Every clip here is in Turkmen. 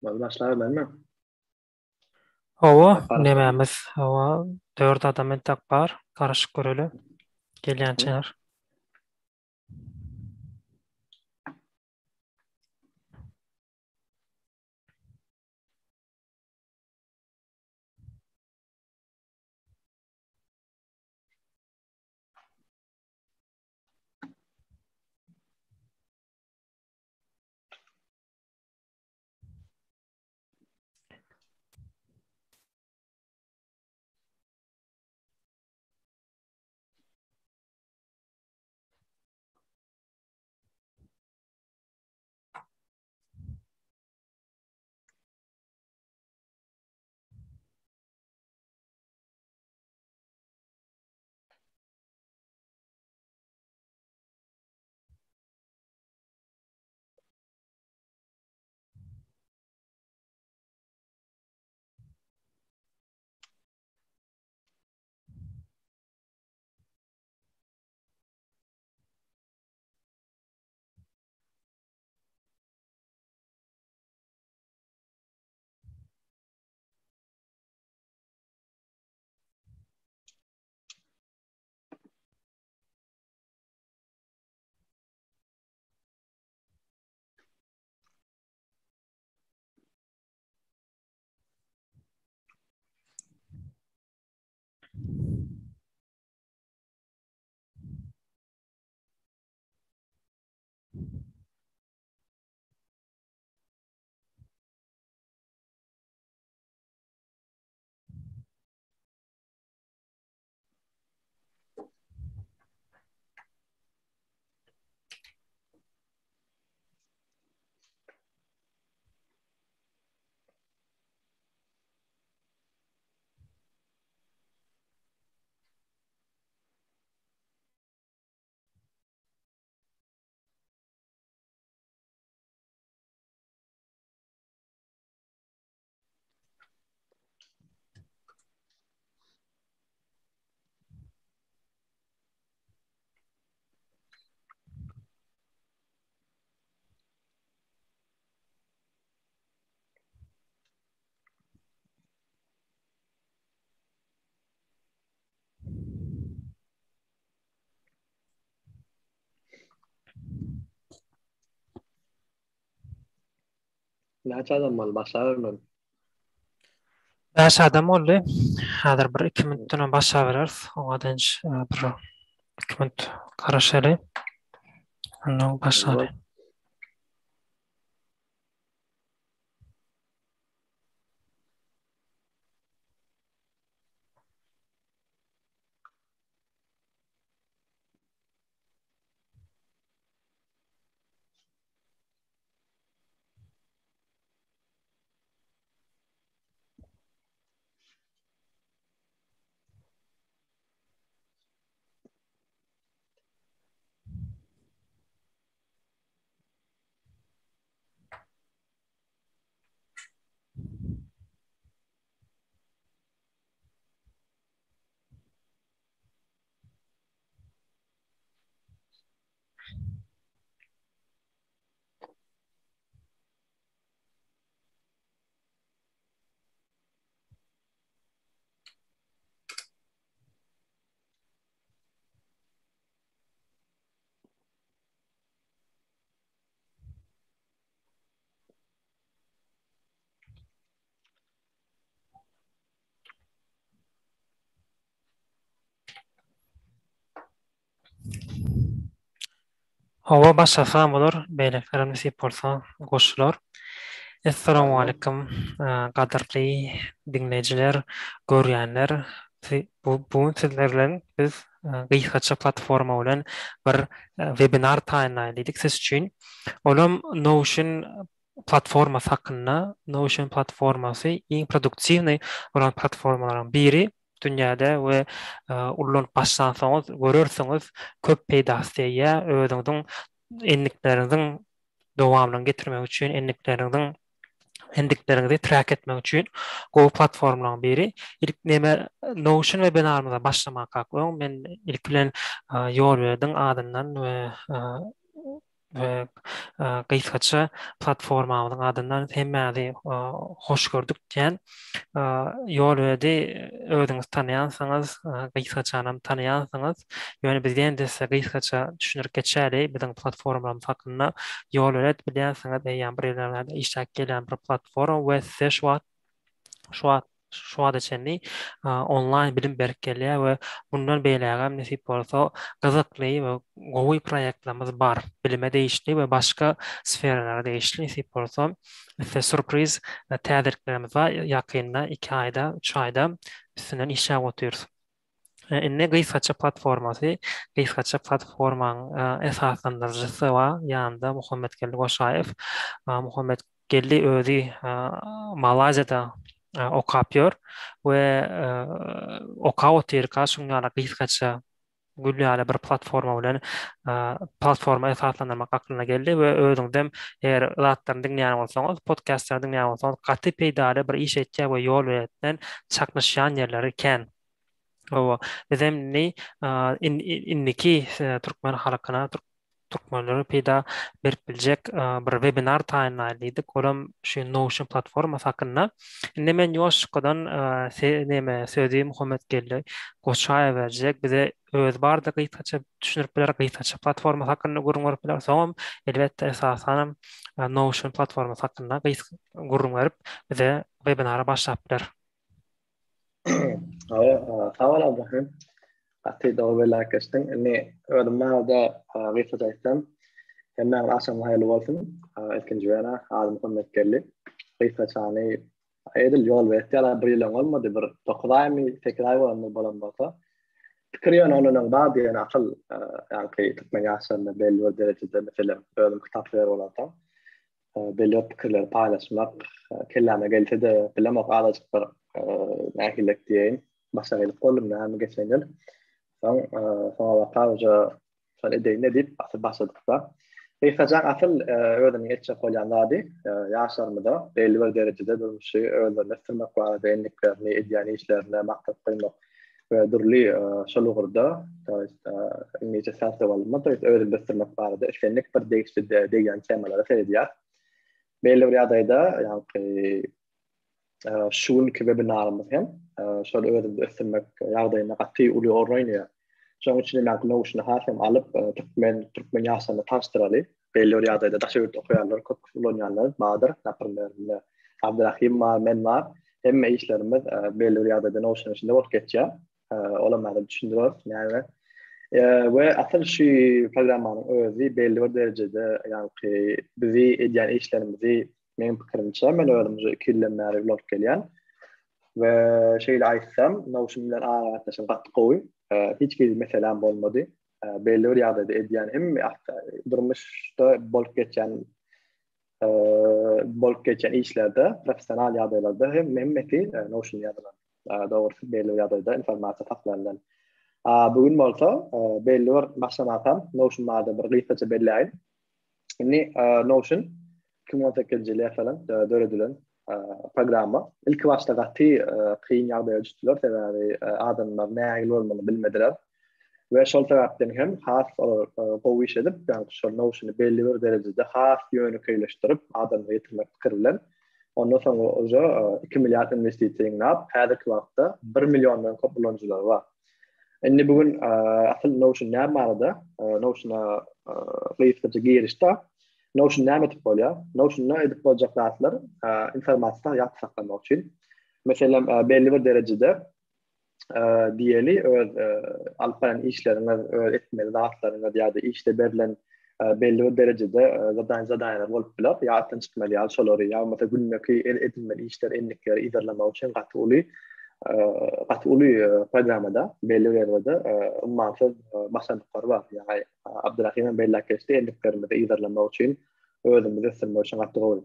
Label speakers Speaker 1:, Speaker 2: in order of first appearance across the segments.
Speaker 1: Boldy başlabermelimi?
Speaker 2: Hawa, nemämiz, hawa, dört adam entek bar. Garaşyp göreli. Gelýänçäler.
Speaker 1: Näçe adam boldy? Başlabermeli.
Speaker 2: Bäş adam boldy. Häzir bir iki minutdan başlabereris. Oňa deňiç e, bir iki minut garaşaly. Ondan başlaly. Hawa başlasam bolar, beýlekilerem nesip bolsa goşular. Essalamu aleýkum, gadyrly diňleýjiler, görýänler. Bu gün sizler bilen biz gysgaça platforma bilen bir webinar taýynlaýyn diýdik siz üçin. Olam Notion platformasy hakynda. Notion platformasy iň produktiwnyý bolan platformalaryň biri dünýäde we ullanyp başlansoňyz görersiňiz köp peýdasy degýär özüňiziň endikleriňiziň dowamlygyny getirmek üçin endikleriňiziň endikleriňizi track etmek üçin gowy platformalaryň biri. Ilk neme Notion webinarymyza başlamakak öň men ilki bilen Ýolberdiň adyndan we. We gysgaça platformamyzyň adyndan hemmäňizi hoş gördük diýen. Ýolberdi özüňiz tanaýansyňyz, gysgaçanam tanaýansyňyz. Ýöne biz ýene-de size gysgaça düşündirip geçäli biziň platformamyz hakynda. Ýolbelet bilýänsiňiz eýýäm bir ýyldan bäri işläp gelýän bir platforma we size şu wagt şu wagt şu wagta çenli onlaýn bilim berip gelýär we mundan beýlägem nesip bolsa gyzykly we gowy proýektlerimiz bar. Bilime degişli we başga sferalara degişli nesip bolsa size sürpriz täzeliklerimiz bar. Ýakynda 2 aýda, 3 aýda üstünden işläp otyrys. Indi gysgaça platformasy, gysgaça platformaň esaslandyryjysy bar ýanynda Muhammetgeldi Goşaýew. Muhammetgeldi özi Malaýziýada okap ýör we okap otyrka şuň ýaly gysgaça gül ýaly bir platforma bilen platforma esaslandyrmak aklyna geldi we özüňizem eger zatlaryny diňleýän bolsaňyz, podkastlaryny diňleýän bolsaňyz gaty peýdaly bir iş etýär we ýol bilen çaknyşýan ýerleri kän. Hawa, bizem indi indiki türkmen halkyna, türkmenlere peýda berip biljek bir webinar taýynlaýyn diýdik. Olam şu Notion platformasy hakynda. Indi men ýuwaşjadan neme sözi Muhammetgeldi Goçaýewe berjek. Bize özi barada gysgaça düşündirip biler, gysgaça platformasy hakynda gürrüň berip biler. Soňam elbetde esasanam Notion platformasy hakynda gysga gürrüň berip bize webinara başlap biler.
Speaker 1: Hawa, sag bol Abdurahim. Gaty dogry belläp geçdiň. Indi özüm barada gysgaça aýtsam, hemmäňiz agşamyň haýyrly bolsun. Ilkinji bilen adym Muhammetgeldi. Gysgaçany edil ýol berip ýaly bir ýylam bolmady, bir 9 aýmy, 8 aý bolandyr bolan bolsa. Pikir ýöne ondan öň bar diýen asyl, ýaňky türkmen ýaşlarynda belli bir derejede meselem özüm kitap söýer bolansoň, belli bir pikirleri paýlaşmak kelläme gelse-de, bilemok, azajyk bir nähilek diýeýin, başagaýlyk boldum näme geçen ýyl. Soň soňabaka uje şony edeýin-de diýip asyl başladyk-da. Gysgajak asyl özüniň etjek bolýan zady ýaşlarymyza belli bir derejede durmuşy özlerini ösdürmek barada endiklerini, edýän işlerine maksat goýmak we dürli şol ugurda, to ýest iňlisçe self development, to ýest özüňi ösdürmek barada islendik bir degişli degýän temalara seredýär. Belli bir ýagdaýda, ýaňky şu günki webinarymyz hem şol özümizi ösdürmek ýagdaýynda gaty uly orun oýnaýar. Şonuň üçin hem ýaňky Notion-y has hem alyp, türkmen türkmen ýaşlaryna tanyşdyraly. Belli bir ýagdaýda daşary ýurtda okaýanlar, köp ulanýanlar bardyr. Naprimer, indi Abdyrahym bar, men bar. Hemme işlerimiz belli bir ýagdaýda Notion-yň içinde bolup geçýär. Olam häzir düşündireris näme. We asyl şu programmanyň özi belli bir derejede, ýagny bizi edýän işlerimizi Meň pikirimçe, men özüm şu 2 ýyldan bäri ulanyp gelýän. We şeýle aýtsam, Notion bilen aragatnaşygym gaty gowy. Hiç hili meseläm bolmady. Belli bir ýagdaýda edýän hemme durmuşda bolup geçýän bolup geçýän işlerde, professional ýagdaýlarda hem hemmesi Notion ýazylan. Dogrusy belli bir ýagdaýda informasiýa saklanylan. Bu gün bolsa belli bir başlamakam Notion barada bir gysgaça belläýin. Indi Notion 2018-nji ýyl ýasalan, döredilen programma. Ilki başda gaty kyn ýagdaýa düşdüler, sebäbi adamlar nähili bolmalyny bilmediler. We şol sebäpden hem has olar gowy iş edip, ýagny şol Notion-y belli bir derejede has ýönekeýleşdirip, adamlara ýetirmek pikiri bilen, ondan soň uje 2 milliard inwestisiýa ýygnap, häzirki wagtda 1 milliondan köp ulanyjylary bar. Indi bu gün asyl Notion näme barada? Notion-a gysgaça girişde Notion näme edip bolýar? Notion-da edip boljak zatlar informasiýa ýat saklamak üçin. Meselem, belli bir derejede diýeli öz alyp barýan işleriňiz, öz etmeli zatlaryňyz ýa-da işde berlen belli bir derejede zadany zadaýalar bolup biler. Ýatdan çykmaly ýaly şolary, ýa bolmasa gündeki edilmeli işleri, endikleri yzarlamak üçin gaty uly gaty uly programmada belli bir ýerde ummansyz başarnyklary bar. Ýa Abdurahim hem belläp geçdi, endiklerimizi yzarlamak üçin, özümizi ösdürmek üçin gaty gowy.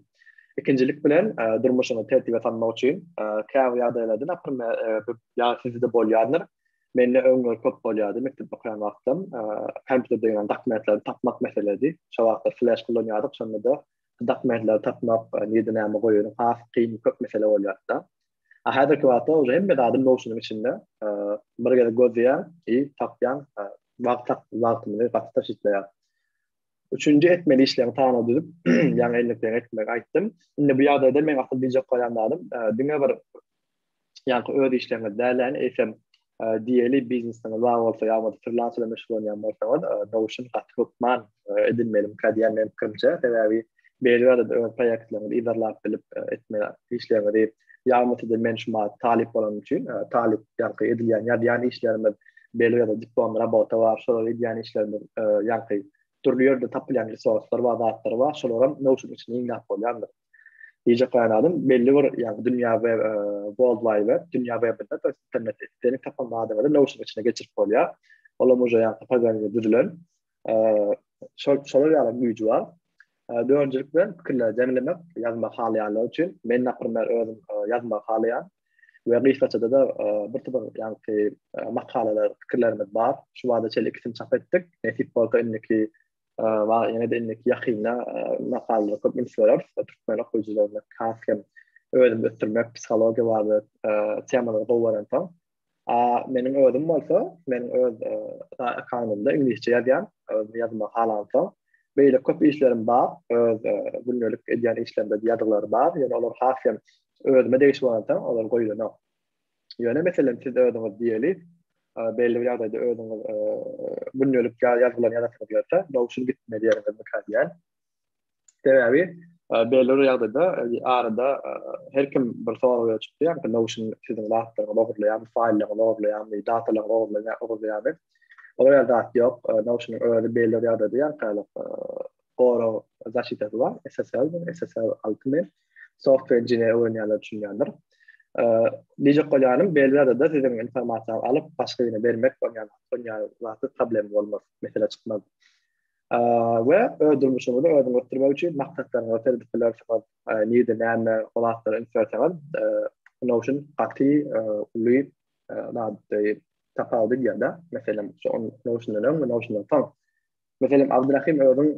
Speaker 1: Ikinjilik bilen durmuşyňy tertibe salmak üçin käbir ýagdaýlarda, naprimer, ýa sizde bolýandyr, Mende öňler köp bolýardy, mekdepde okaýan wagtym, kompýuterde ýören dokumentleri tapmak meseledi. Şo wagtlar fleş ulanýardyk, şonda-da dokumentleri tapmak, nirde näme goýanyň has kyn, köp mesele bolýardy-da. A häzirki wagtda uje hemme zadym Notion-yň içinde. Bir gezek gözleýäň i tapýaň, wagt wagtymyzy gaty tygşytlaýar. Üçünji etmeli işleriň sanawy düzüp, ýaňy elliklerini etmegi aýtdym. Indi bu ýagdaýda meň asyl diýjek bolýan zadym, diňe bir ýaňky öz işleriňiz däl, ýagny eýsem diýeli biznesiňiz bar bolsa ýa bolmasa frilans bilen meşgullanýan bolsaňyz, Notion gaty hökman edinmelimkä diýýän meniň pikirimçe. Sebäbi beýle ýagdaýda öz proýektleriňizi yzarlap bilip, etme işleriňizi ýa bolmasa-da men şu wagt talyp bolanym üçin, talyp ýaňky edilýän ýazýan işlerimiz belli bir diplom rabota bar, şolar edýän işlerimiz ýaňky dürli ýerde tapylýan resurslar bar, zatlar bar, şolaram Notion içinde ýygnap bolýandyr. Diýjek bolýan zadym, belli bir ýagny dünýä web, World Wide Web, dünýä webinde, to ýest internetde islendik tapan zadyňyzy Notion içine geçirip bolýar. Olam uje ýagny programma düzülen. Şol şolar ýaly güýji bar. Dördünjilik bilen pikirleri jemlemek, ýazmak halaýanlar üçin, men naprimer özüm ýazmagy halaýan we gysgaçada-da bir topar ýaňky makalalar, pikirlerimiz bar. Şu bada çenli ikisini çap etdik. Nesip bolsa indiki ýene-de indiki ýakynda makalalara köp üns bereris. Türkmen okyjylaryna has hem özümi ösdürmek, psihologiýa barada temalary gowy görensoň. A meniň özüm bolsa, meniň öz akkauntymda iňlisçe ýazýan, özüm ýazmagy halansoň. Beýle köp işlerim bar, öz gündelik edýän işlerimde ýazgylar bar, ýöne olar has hem özüme degişli bolansoň, olar goýlanok. Ýöne meselem siz özüňiz diýeli, belli bir ýagdaýda özüňiz gündelik ýazgylaryny ýazasyňyz gelse, Notion gitmeli ýeriňizmikä diýýän. Sebäbi belli bir ýagdaýda arada her kim bir sorag ýüze çykdy, ýagny Notion siziň zatlaryňyzy ogurlaýarmy, faýllaryňyzy ogurlaýarmy, datalaryňyzy ogurlaýarmy? Olar ýaly zat ýok. Notion-yň özi belli bir ýagdaýda ýaňky gorag zaşitasy bar, SSL, SSL 6 software engineer öwrenýänler düşünýändir. Diýjek bolýanym, belli bir ýagdaýda siziň informasiýaňyzy alyp başga birine bermek bolýan, bolýan zatda problem bolmaz, mesele çykmaz. We öz durmuşyňyzy özüňiz ösdürmek üçin maksatlaryňyza seredip bilersiňiz. Nirde näme o zatlara üns berseňiz, Notion gaty uly zady tapawut edýär-de. Meselem, şu Notiondan öň we Notiondan soň. Meselem, Abdurahim özüň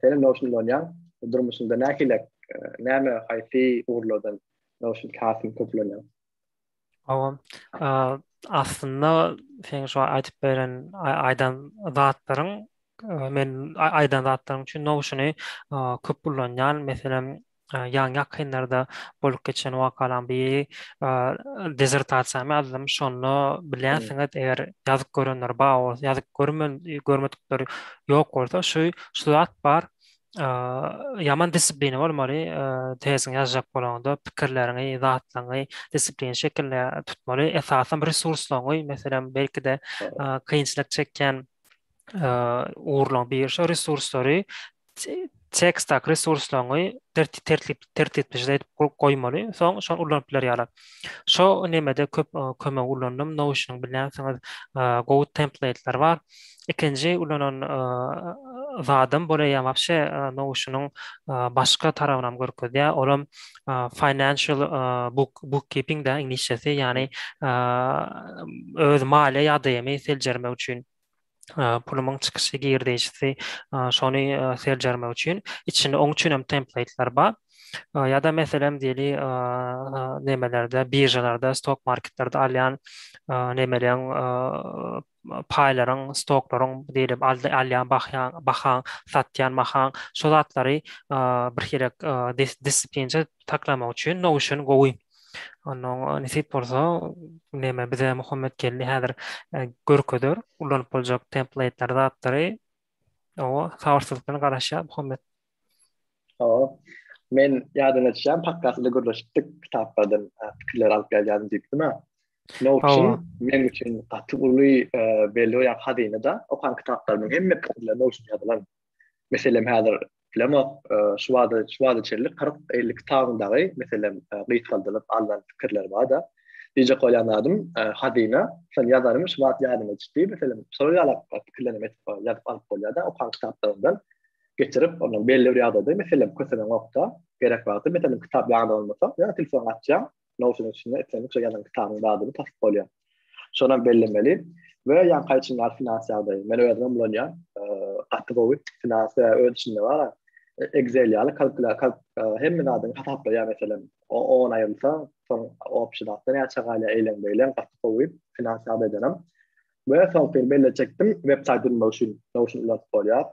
Speaker 1: senem Notion ulanýaň. Durmuşyňda nähili, näme, haýsy ugurlardan Notion has köp ulanýaň?
Speaker 2: Hawa, aslynda seň şu aýdyp beren aýdan zatlaryň men aýdan zatlaryň üçin Notion-y köp ullanýan. Meselem, ýaňy ýakynlarda bolup geçen wakalaryň biri dizertasiýamy ýazdym. Şonda bilýänsiňiz, eger ýazyp görenler bar bolsa, ýazyp görmen görmedikler ýok bolsa, şu şu zat bar. Ýaman disiplina bolmaly, teziňi ýazjak bolaňda pikirleriňi, zatlaryňy disiplin şekilde tutmaly. Esasam resurslaryňy, meselem, belki-de kynçylyk çekýän ugurlaryň biri şo resurslary tekstdaky resurslaryňy tertip tertipli edip goýmaly. Soň şony ulanyp biler ýaly. Şo nemede köp kömek ulandym. Notion-yň bilýänsiňiz gowy template'ler bar. Ikinji ulanan zadym bul eýýäm wapşe Notion-yň başga tarabynam görkezýär. Olam financial book bookkeeping da iňlisçesi, ýagny öz maliýe ýagdaýymy seljermek üçin pulumyň çykyşy, girdeýjisi şony seljermek üçin içinde oň üçin hem template'ler bar. Ýa-da meselem diýeli nemelerde, biržalarda, stok marketlerde alýan nemeleň paýlaryň, stoklaryň diýlip alýan bahaň, bahaň, satýan bahaň, şo zatlary bir hili disiplinçe saklamak üçin Notion gowy. Onnoň nesip bolsa, neme bize Muhammet Geldi häzir görkezer, ulanyp boljak template'leri, zatlary. Owa, sabyrsyzlyk bilen garaşýar Muhammet.
Speaker 1: Hawa. Men ýadyňa düşýän podkastda gürleşipdik, kitaplardan pikirler alyp ýazýardym diýipdim-ä. Notion meň üçin gaty uly belli bir hazyna-da. Okan kitaplarymyň hemme pikirleri Notion ýazylan. Meselem, häzir bilemok, şu wada şu wada çenli 40-50 kitabyň dagy, meselem, gysgaldylyp alnan pikirler bar-da. Diýjek bolýan zadym, hazyna, şony ýazanym şu wagt ýadyma düşdi. Meselem, şolar ýaly pikirlerem etip ýazyp alyp bolýar-da okan kitaplaryňdan. Geçirip, ondan belli bir ýagdaýda, meselem, köseneňok-da, gerek wagty, meselem, kitap ýanyňda bolmasa, ýa telefonyňy açýaň, Notion-yň içinde islendik şo ýazan kitabyň zadyny tapyp bolýar. Şonam bellemeli. We ýaňky aýdyşym ýaly finans ýagdaýy. Men özüm ulanýan. Gaty gowy finans we öz içinde bar. Excel ýaly kalkulýa kalk hemme zadyňy hasaplaýar meselem. On aýrylsa, soň obşi zatda näçe galýar eýleň beýleň gaty gowy finans ýagdaýdanam. We soňky belleçekdim web saýt düzmek üçin Notion ulanyp bolýar.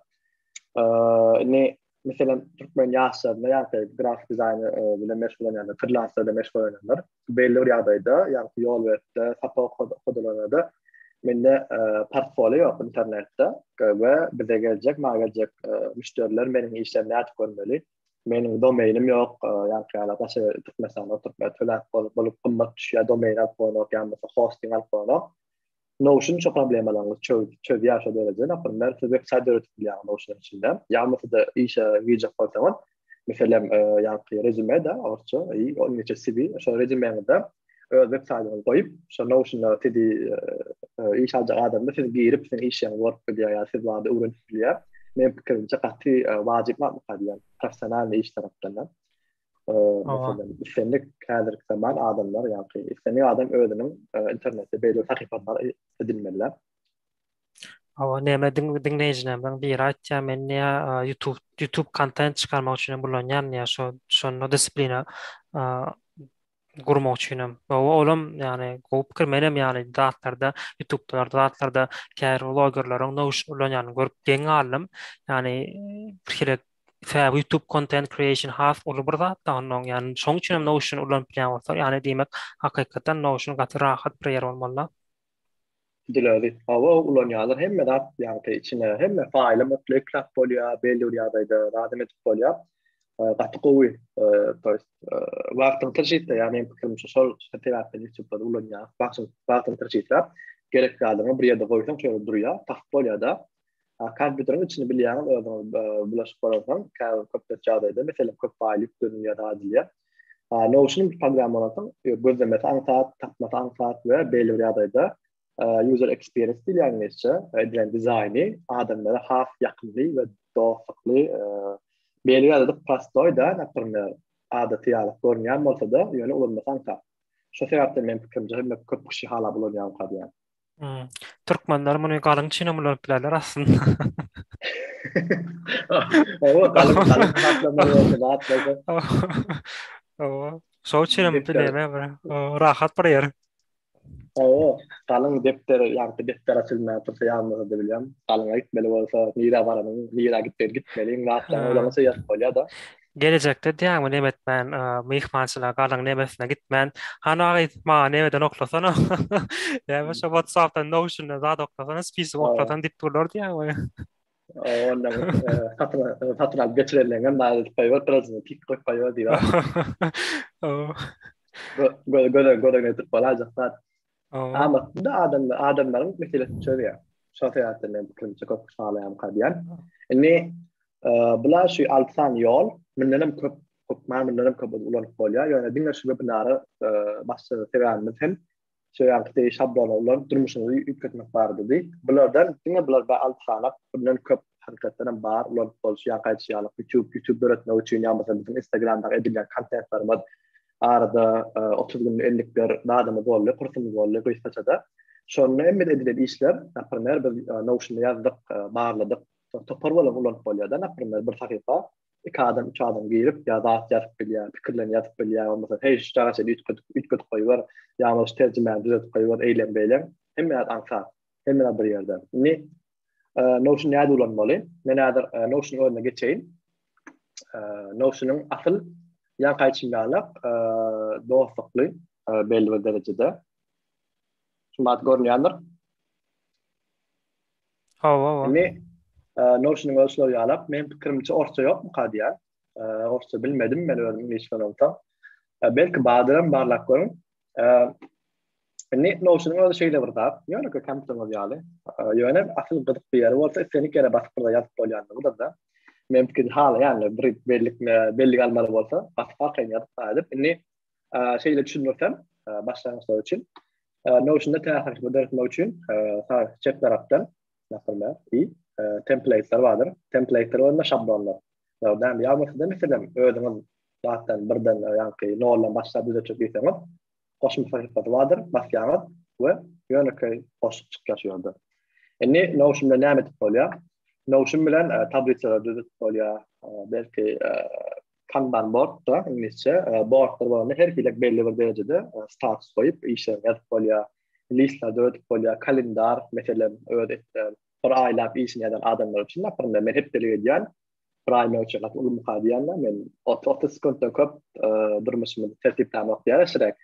Speaker 1: Indi meselem türkmen ýaşlarynda ýa-da grafik dizaýn bilen meşgullanýanlar, frilanser bilen meşgullanýanlar belli bir ýagdaýda, ýagny ýol beripde, sapak okadylanda mende portfolio ýok internetde we bize geljek, maňa geljek müşderiler meniň işlerimi nädip görmeli? Meniň domeýnim ýok, ýagny ýaly daşary Türkmenistanda oturyp töläp bolup gymmat düşýär, domeýn alyp bolanok, ýa bolmasa hosting alyp bolanok. Notion şo problemalaryňyzy çözýär şo derejede. Naprimýer, siz web saýt döredip bilýäňiz Notion içinde. Ýa bolmasa-da işe girjek bolsaňyz, meselem, ýaňky rezüme-de, orsça, iňlisçe CV, şo rezümeňizde öz web saýtyňyzy goýup, şo Notion-da sizi iş aljak adamda siz girip, siziň işiňizi görüp bilýär ýa siz barada öwrenip bilýär. Meniň pikirimçe gaty wajyp zatmyka diýýän, professionalnyý iş tarapdan-da. Meselem, islendik häzirki zaman adamlar, ýagny islendik adam özüniň internetde belli sahypasyny edinmeliler.
Speaker 2: Hawa, näme diňleýjilerimiziň biri aýtýar, men diýýär, YouTube YouTube kontent çykarmak üçin hem ulanýan diýýär, şo şonda disiplina gurmak üçin hem. Hawa, olam ýagny gowy pikir, men hem ýagny zatlarda, YouTube'da zatlarda käbir vlogerleriň Notion ulanýanyny görüp geň galdym. Ýagny bir hili Sebäbi YouTube content creation has uly bir zat-da onnoň, ýagny şoň üçin hem Notion ulanyp bilýän bolsa, ýagny diýmek hakykatdan Notion gaty rahat bir ýer bolmaly-da.
Speaker 1: Dileri, hawa ulanýarlar hemme zat ýagny içine hemme faýlam okleýklap bolýar, belli bir ýagdaýda zadam edip bolýar. Gaty gowy, to ýest wagtyňy tygşytlaýar meniň pikirimçe şol sebäpden YouTube-lary ulanýar. Wagtyňy tygşytlap, gerek zadyňy bir ýerde goýsaň şo ýerde durýar, tapyp bolýar-da. Kompýuteriň içini bilýäňiz özüňiz bulaşyk bolansoň, käbir köplenç ýagdaýda, meselem, köp faýl ýüklenilýär, zat edilýär. Notion bir programma bolansoň, gözlemesi aňsat, tapmasy aňsat we belli bir ýagdaýda user experience diýilýär iňlisçe, edilen dizaýny adamlara has ýakymly we dostlukly, belli bir ýagdaýda prostoý-da, naprimer, adaty ýaly görünýän bolsa-da, ýöne ulanmasy aňsat. Şo sebäpden meniň pikirimçe hemme köp kişi halap ulanýarmyka diýýän.
Speaker 2: Hmm. Türkmenler muny galyň üçin hem ulanyp bilerler aslynda.
Speaker 1: Hawa, galyň galyň hasaplamaly bolsa, zat bolsa.
Speaker 2: Hawa. Şoň üçin hem bileme bir rahat bir ýer.
Speaker 1: Hawa, galyň depder, ýagny depder açylmaýar tursa ýanymyzda bilýän. Galyňa gitmeli bolsa, nirä baranyň, nirä gitmeli, gitmeliň, zatlaryň ulanyşy ýazyp bolýar-da.
Speaker 2: Gelejekde diýýäňmi neme etmän, myhmançylyga galyň nemesine gitmän, hany agyz maňa nemeden oklasana, näme şo WhatsAppdan Notion-dan zat oklasana, spisok oklasana diýip durlar diýýäňmi?
Speaker 1: Onda satyn satyn alyp geçirenleňem zat edip goýber, prezident tik goýup goýber diýip. Göz göz göz öňüne getirip bolaýjak zat. Amatly adam adamlaryň meselesini çözýär. Şo sebäpden men pikirimçe köp kişi halaýamyka diýýän. Indi bular şu 6 sany ýol, mundan hem köp, hökman mundan hem köp ulanyp bolýar. Ýöne diňe şu webinara başladyk sebäbimiz hem şu ýaňky deý şablony ulanyp durmuşyňyzy üýtgetmek baradady. Bulardan diňe bular 6 sany, bundan köp hakykatdan hem bar ulanyp bolşy ýaňky aýdyşy ýaly YouTube, YouTube döretmek üçin ýa bolmasa biziň Instagramda edilýän kontentlerimiz Arada 30 günlük ellikler zadymyz boldy, kursumyz boldy gysgaça-da. Şonda hem biz edilen işler, naprimer, biz Notion-da ýazdyk, barladyk. Topar bolup ulanyp bolýar-da, naprimer, bir sahypa iki adam, üç adam girip, ýa zat ýazyp bilýär, pikirlerini ýazyp bilýär, bolmasa, heý, şu çaga şeýle üýtgedip, üýtgedip goýber, ýa bolmasa şu terjimäni düzetip goýber, eýlem-beýlem. Hemme zat aňsat. Hemme zat bir ýerde. Indi Notion nädip ulanmaly? Men häzir Notion-yň özüne geçeýin. Notion-yň asyl ýaňky aýdyşym ýaly dostlukly belli bir derejede. Şu zat görünýändir.
Speaker 2: Hawa, hawa.
Speaker 1: Indi Notion-yň özi şular ýaly. Meniň pikirimçe orsça ýokmuka diýýän. Orsça bilmedim men özüm iňlisçe bolsa. Belki bardyram barlap görüň. Indi Notion-yň özi şeýle bir zat, ýönekeý kompýuteriňiz ýaly. Ýöne asyl gyzykly ýeri bolsa islendik ýere basyp bir zat ýazyp bolýanlygydyr-da. Men pikir halaýan bir bellik bellik almaly bolsa, basyp arkaýyn ýazyp edip. Indi şeýle düşündirsem, başlangyçlar üçin Notion-da täze sahypa döretmek üçin sag çep tarapdan, naprimýer, i template'ler bardyr. Template'ler bolanda şablonlar. Ýa bolsa-da meselem özüňiz zatdan birden ýaňky noldan başlap düzetjek diýseňiz, goşma sahypasy bardyr, basýaňyz we ýönekeý boşluk çykýar şu ýerde. Indi Notion bilen näme edip bolýar? Notion bilen e, tablisalar düzüp bolýar. E, belki e, Kanban board-da iňlisçe boardlar bolanda her hili belli bir derejede status goýup işleri ýazyp bolýar. Listler döredip bolýar, kalendar meselem öz etde. Bir aýlap işini ýazan adamlar üçin, naprimýer, men hepdelik edýän, bir aý meň üçin gaty ulumyka diýýän-de, men 30 sekuntdan köp durmuşymy tertiplämok diýýär şirek.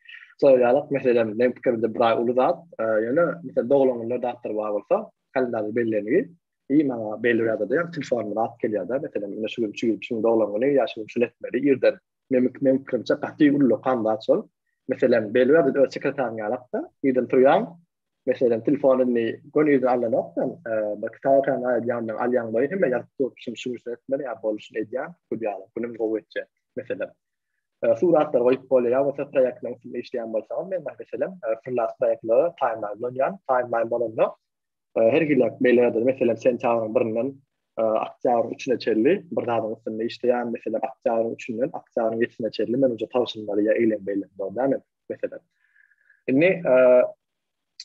Speaker 1: Şol ýaly, meselem, meň pikirimde bir aý uly zat, ýöne meselem doglan günler zatlar bar bolsa, kalendarda bellenigi, i maňa belli bir ýagdaýda ýa telefonuma zat gelýär-de, meselem, ine şu gün şu gün şu gün doglan güni ýa şu gün şuny etmeli irden. Meň meň pikirimçe gaty ullakan zat şol. Meselem, belli bir ýagdaýda öz sekretaryň ýalak-da, irden turýaň, Meselem, telefon indi göni ýüzüne alnanok-da, bir kitap okaýan aýdýandan alýaň boýy hemme ýazyp durup, şuny şu gün etmeli ýa boluşyny edýän, gül ýaly, günüm gowy geçýär, meselem. Suratlar goýup bolýar, ýa bolsa proýektleriň üstünde işleýän bolsaňyz, men meselem, freelance proýektlere timeline ulanýan, timeline bolanda her hili beýle ýerde, meselem, sentýabryň birinden oktýabryň üçüne çenli bir zadyň üstünde işleýän, meselem, oktýabryň üçünden oktýabryň ýedisine çenli men uje tabşyrmaly ýa eýlem-beýlem, dogry dälmi? Meselem. Indi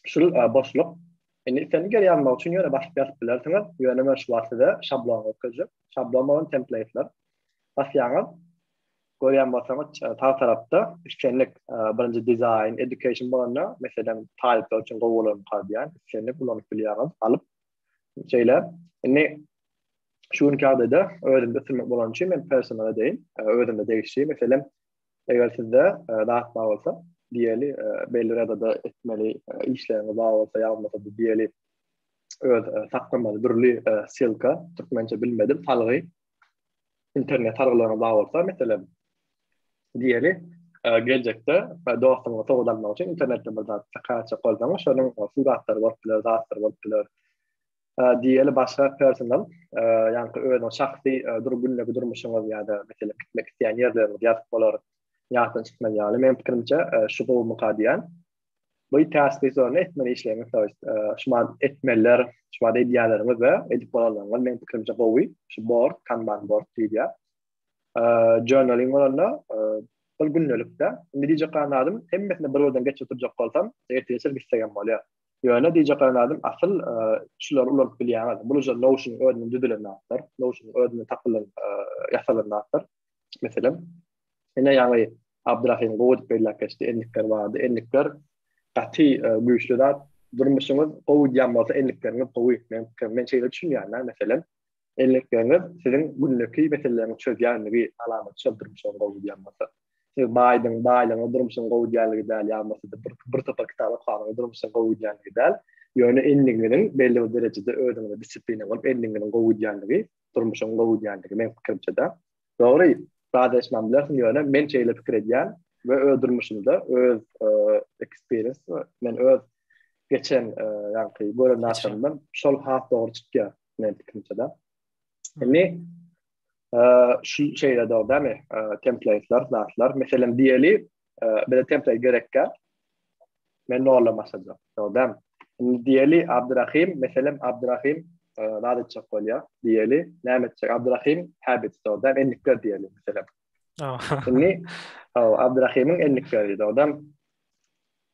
Speaker 1: şul boşluk. Indi islendik ýere ýazmak üçin ýöne basyp ýazyp bilersiňiz. Ýöne men şu wagt size şablon görkezjek. Şablon bolan template'ler. Basýaňyz. Görýän bolsaňyz sag tarapda islendik birinji design, education bolanda, meselem, talyplar üçin gowy bolarmyka diýýän, islendik ulanyp bilýäňiz, alyp. Şeýle. Indi şu günki ýagdaýda özümde ösdürmek bolany üçin men personal edeýin. Özüme degişli, meselem, Eger sizde zat bar bolsa, diýeli, belli bir ýagdaýda etmeli işleriňiz bar bolsa, ýa bolmasa diýeli, öz saklamaly dürli ssylka, türkmençe bilmedim, salgy, internet salgylaryňyz bar bolsa, meselem, diýeli, geljekde dostuňyza sowgat almak üçin internetden bir zat zakaz etjek bolsaňyz, şonuň suratlary bolup biler, zatlar bolup biler. Diýeli başga personal, ýaňky özüň şahsy dur günlük durmuşyňyz ýa-da meselem gitmek isleýän ýerleriňizi ýazyp bolar. Ýatdan çykmaz ýaly. Meniň pikirimçe şu gowumyka diýýän. Bu task list etmeli işleriňiz, to ýest şumat etmeliler, şumat edýänleriňiz we edip bolanlaryňyz meniň pikirimçe gowy. Şu board, kanban board diýilýär. Journaling bolanda bir gündelikde. Indi diýjek galan zadym hemmesini bir birden geçip oturjak bolsam, ertire gitsegem bolýar. Ýöne diýjek galan zadym asyl şulary ulanyp bilýäňiz. Bul uje Notion-yň özünden düzülen zatlar. Notion-yň özünden tapylan, ýasalan zatlar. Meselem, ine ýaňy Abdyrahym gowy edip belläp geçdi, endikler bardy. Endikler gaty güýçli zat. Durmuşyňyz gowy gidýän bolsa endikleriňiz gowy. Men men şeýle düşünýän-de, meselem, Endikleriňiz siziň gündeki meseleleriňizi çözýänligi alamaty şol durmuşyň gowy gidýän bolsa. Siz baýdyň, baýlygyňyz durmuşyň gowy gidýänligi däl, ýa bolmasa bir, bir topar kitap okanyňyz durmuşyň gowy gidýänligi däl. Ýöne endigiňiziň belli bir derejede özüňize disiplina bolup endigiňiziň gowy gidýänligi durmuşyň gowy gidýänligi meň pikirimçe-de. Dogry, razylaşman bilersiň, ýöne men şeýle pikir edýän we öz durmuşymda öz experience men öz geçen ýaňky gören zatlarymdan şol has dogry çykýar. Men pikirimçe-de. Indi şu şeýle dogry dälmi? Template'ler, zatlar. Meselem diýeli, bize template gerekkä men noldan başlajak. Dogry dälmi? Indi diýeli Abdurahim, meselem Abdurahim zat etjek bolýar. Diýeli, näme etjek? Abdurahim habits dogry dälmi? Endikler diýeli meselem. Indi Abdurahimiň endikleri dogry dälmi?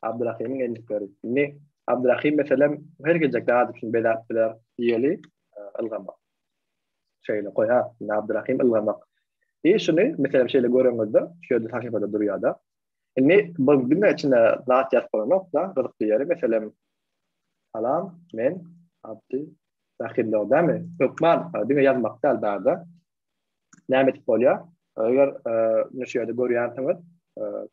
Speaker 1: Abdurahimiň endikleri. Indi Abdurahim meselem her gije zat üçin bezäp biler diýeli ylgamak. Şeýle goýar. Indi Abdurahim ylgamak. I şuny meselem şeýle göreňizde şu ýerde sahypada durýar-da. Indi bu diňe içinde zat ýazyp bolanok-da, gyzykly ýeri meselem Salam, men Abdurahim dogdamy? Hökman diňe ýazmak däl bärde. Näme edip bolýar? Eger ine şu ýerde görýänsiňiz,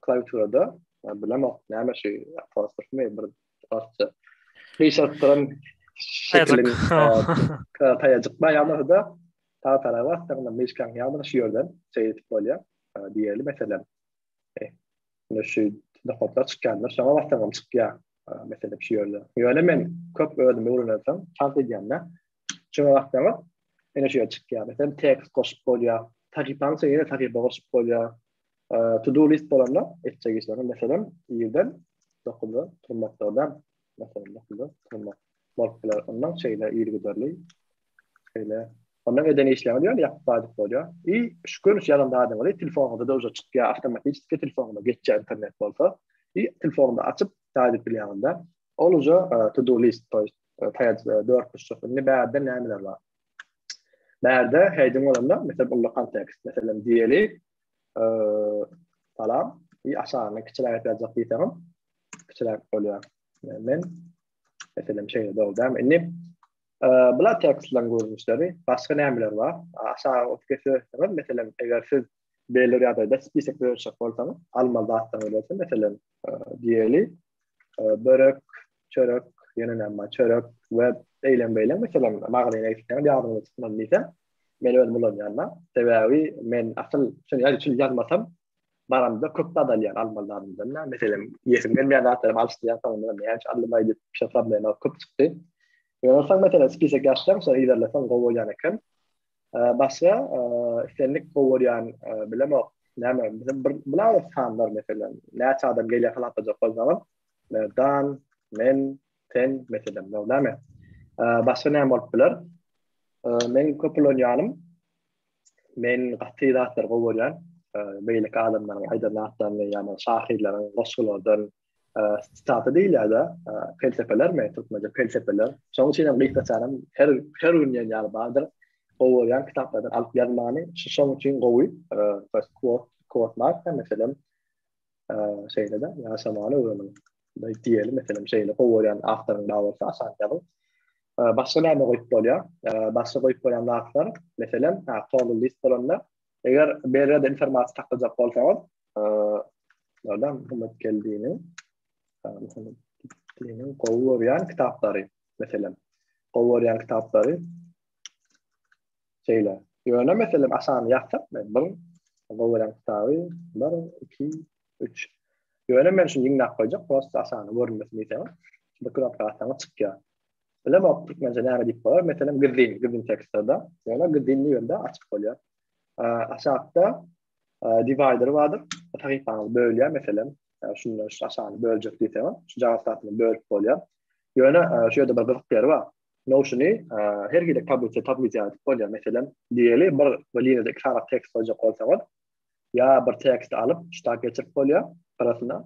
Speaker 1: klawiaturada bilemok, näme şu apostrofmy bir orsça. Gyşaryp duran şekiliň taýajyk bar ýa-da sag taraba bassaň, myşkaň ýa-da şu ýerden şeýle edip bolýar. Diýeli meselem. Ine şu nokatlar çykýandyr. Şoňa bassaň hem çykýar. Meselem şu ýerde. Ýöne men köp özüm öwrenensoň, çalt edýän-de. Şoňa bassaňyz, ine şu ýer çykýar. Meselem tekst goşup bolýar. Sahypaň içine ýene sahypa goşup bolýar. To do list bolanda etjek işleriň meselem irden 9-da turmak dogry. Meselem 9-da turmak bolup biler. Ondan şeýle yzygiderli şeýle Ondan eden işleriňizi ýöne ýapyp gaýdyp bolýar. I şu görnüş ýazan zadyňyzy telefonyňyzda da uje çykýar, awtomatiçeski telefonyňyza geçýär internet bolsa. I telefonyňda açyp gaýdyp bilýäňiz-de. Ol uje to do list, to ýest taýajy dörtburçluk. Indi bärde nämeler bar? Bärde heading bolanda, meselem, uly kontekst, meselem, diýeli, salam, i aşagyna kiçiräk ýazjak diýseňem, kiçiräk bolýar. Men meselem şeýle dogry dälmi? Indi. Bular tekstleriň görnüşleri. Başga nämeler bar? Aşağı geçseňiz, meselem, eger siz belli bir ýagdaýda spisek döretjek bolsaňyz, almaly zatlaryňyz bolsa, meselem, diýeli, börek, çörek, ýene näme bar, çörek we eýlem-beýlem, meselem, magazyna gitseňiz, ýadyňyzdan çykmaz diýse, men özüm ulanýan-da. Sebäbi men asyl şuny ýazmasam, baramda köp zat alýan, almaly zadymdan da. Meselem, iýesim gelmeýän zatlarymy alyşdyrýan, soňunda näme üçin aldym-aý diýip, şo problema köp çykdy. Ýöne soň meselem spisek ýazsaň, şony yzarlasaň gowy bolýan eken. Başga islendik gowy görýän bilemok, näme, bizim bir bular sanlar meselem, näçe adam gelýär hasaplajak bolsaňyz, Merdan, men, sen meselem, näme? Başga näme bolup biler? Meň köp ulanýanym Men gaty zatlary gowy görýän. Beýleki adamlaryň aýdan zatlaryny, ýagny şahyrlaryň goşgulardan sitata diýilýär-de, pelsepelermi, türkmençe pelsepeler. Şonuň üçin hem gysgaçanam her her gün diýen ýaly bardyr. Gowy görýän kitaplardan alyp ýazmany. Şu şonuň üçin gowy. Quote, quote mark, meselem, şeýle-de ýaşamany öwreniň. Diýeli, meselem, şeýle gowy görýän awtoryň bar bolsa, aşak ýazyň. Başga näme goýup bolýar? Başga goýup bolýan zatlar, meselem, ha, todo list bolanda, eger bir ýerde informasiýa saklajak bolsaňyz, Nereden Muhammet Geldiniň Muhammet Geldiniň gowy görýän kitaplary, meselem, gowy görýän kitaplary şeýle. Ýöne meselem aşagyny ýazsak, men bir gowy görýän kitaby 1 2 3. Ýöne men şuny ýygnap goýjak, prosta aşagyny görünmesin diýseňiz, bir knopka bassaňyz çykýar. Bilemok türkmençe näme diýip bolar, meselem gizlin, gizlin tekstlerde. Ýöne gizlin diýende açyk bolýar. Aşakda divider bardyr. Sahypany bölýär, meselem, şundan şu aşagyny böljek diýseňiz, şu javasatyny bölüp bolýar. Ýöne şu ýerde bir gyzyk ýeri bar. Notiony her hili tablisa tablisa edip bolýar. Meselem, diýeli bir liniýada iki sany tekst goýjak bolsaňyz, ýa bir teksti alyp, şu tak geçirip bolýar, gyrasyna,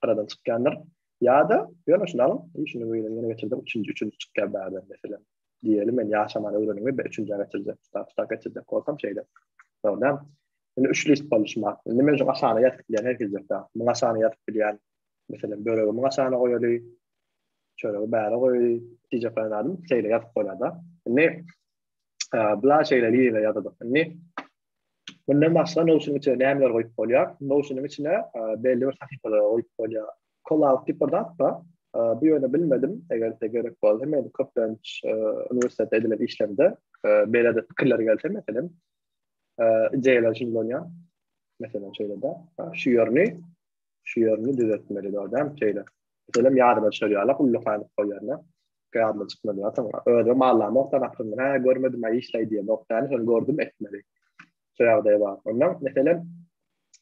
Speaker 1: gyradan çykýandyr. Ýa-da ýöne şuny alyň, i şuny bu ýene geçirdim, üçünji, üçünji çykýar bärden meselem. Diýeli men ýaşamany öwrenimi be üçünjä geçirjek, şu tak, şu tak geçirjek bolsam şeýle. Dogry. Indi üç list boldy şu mat. Indi men şu aşagyna ýazyp bilýän her hili zat. Muň aşagyna ýazyp bilýän. Meselem, böregi muň aşagyna goýaly, çöregi bäre goýaly diýjek bolan zadym şeýle ýazyp bolýar-da. Indi bular şeýle liniýalar ýazydyk. Indi Mundan başga Notion-yň içine nämeler goýup bolýar? Notion-yň içine belli bir sahypalary goýup bolýar. Callout diýip bir zat bar. Bu ýöne bilmedim. Eger size gerek bolsa, men köplenç uniwersitetde edilen işlemde beýle-de pikirler gelse, meselem, ideýalar üçin ulanýan. Meselem, şeýle-de, şu ýerini, şu ýerini düzetmeli dogry, şeýle. Meselem, ýadyma düşer ýaly, ullakan edip goýýan-da. Ýadyma çykmady ýa soň özüm allamok da aklymdan hä görmedim aý işläý diýemok däl şony gördüm etmeli. Şu ýagdaý bar. Ondan meselem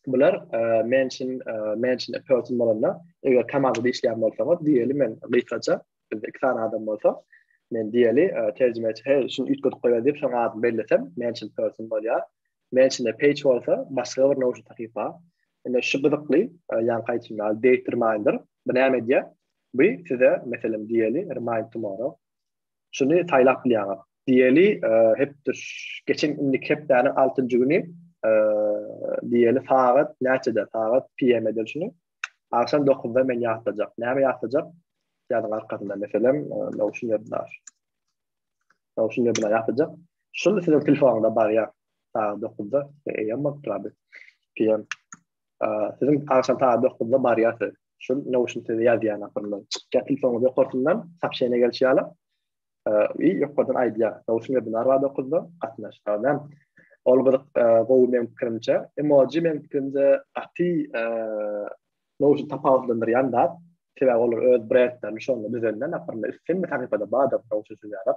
Speaker 1: bular mention mention a person bolanda eger komandada işleýän bolsaňyz diýeli men gysgaça bizde iki sany adam bolsa men diýeli terjimeçi hey şuny üýtgedip goýber diýip şoň adyny bellesem mention person bolýar. Mention a page bolsa başga bir Notion sahypa. Indi şu gyzykly ýaňky aýtşym ýaly date reminder bu näme edýär? Bu size, meselem, diýeli, remind tomorrow. Şuny saýlap bilýäňiz. Diýeli, hepde geçen indiki hepdäniň altynjy güni, diýeli, sagat näçede? Sagat PM edeli şuny. Agşam dokuzda men ýatlajak. Näme ýatlajak? Ýazyň arkasynda, meselem, Notion webinar. Notion webinar ýatlajak. Şul siziň telefonyňyza barýar. Sagat dokuzda, AM bolup durady. PM. Siziň agşam sagat dokuzda barýar siz. Şul Notion size ýazýan ahyrynda. Çykýar telefonyňyz ýokarsyndan, soobşeniýe gelşi ýaly. I ýokardan aýdýar. Notion webinar bar 9-da, gatnaş. Näme? Ol gyzyk gowy meň pikirimçe. Emoji meň pikirimçe gaty Notion tapawutlandyrýan zat. Sebäbi olar öz brendlerini şonda düzenden ahyrynda islendik sahypada bardyr Notion sözi ýaly.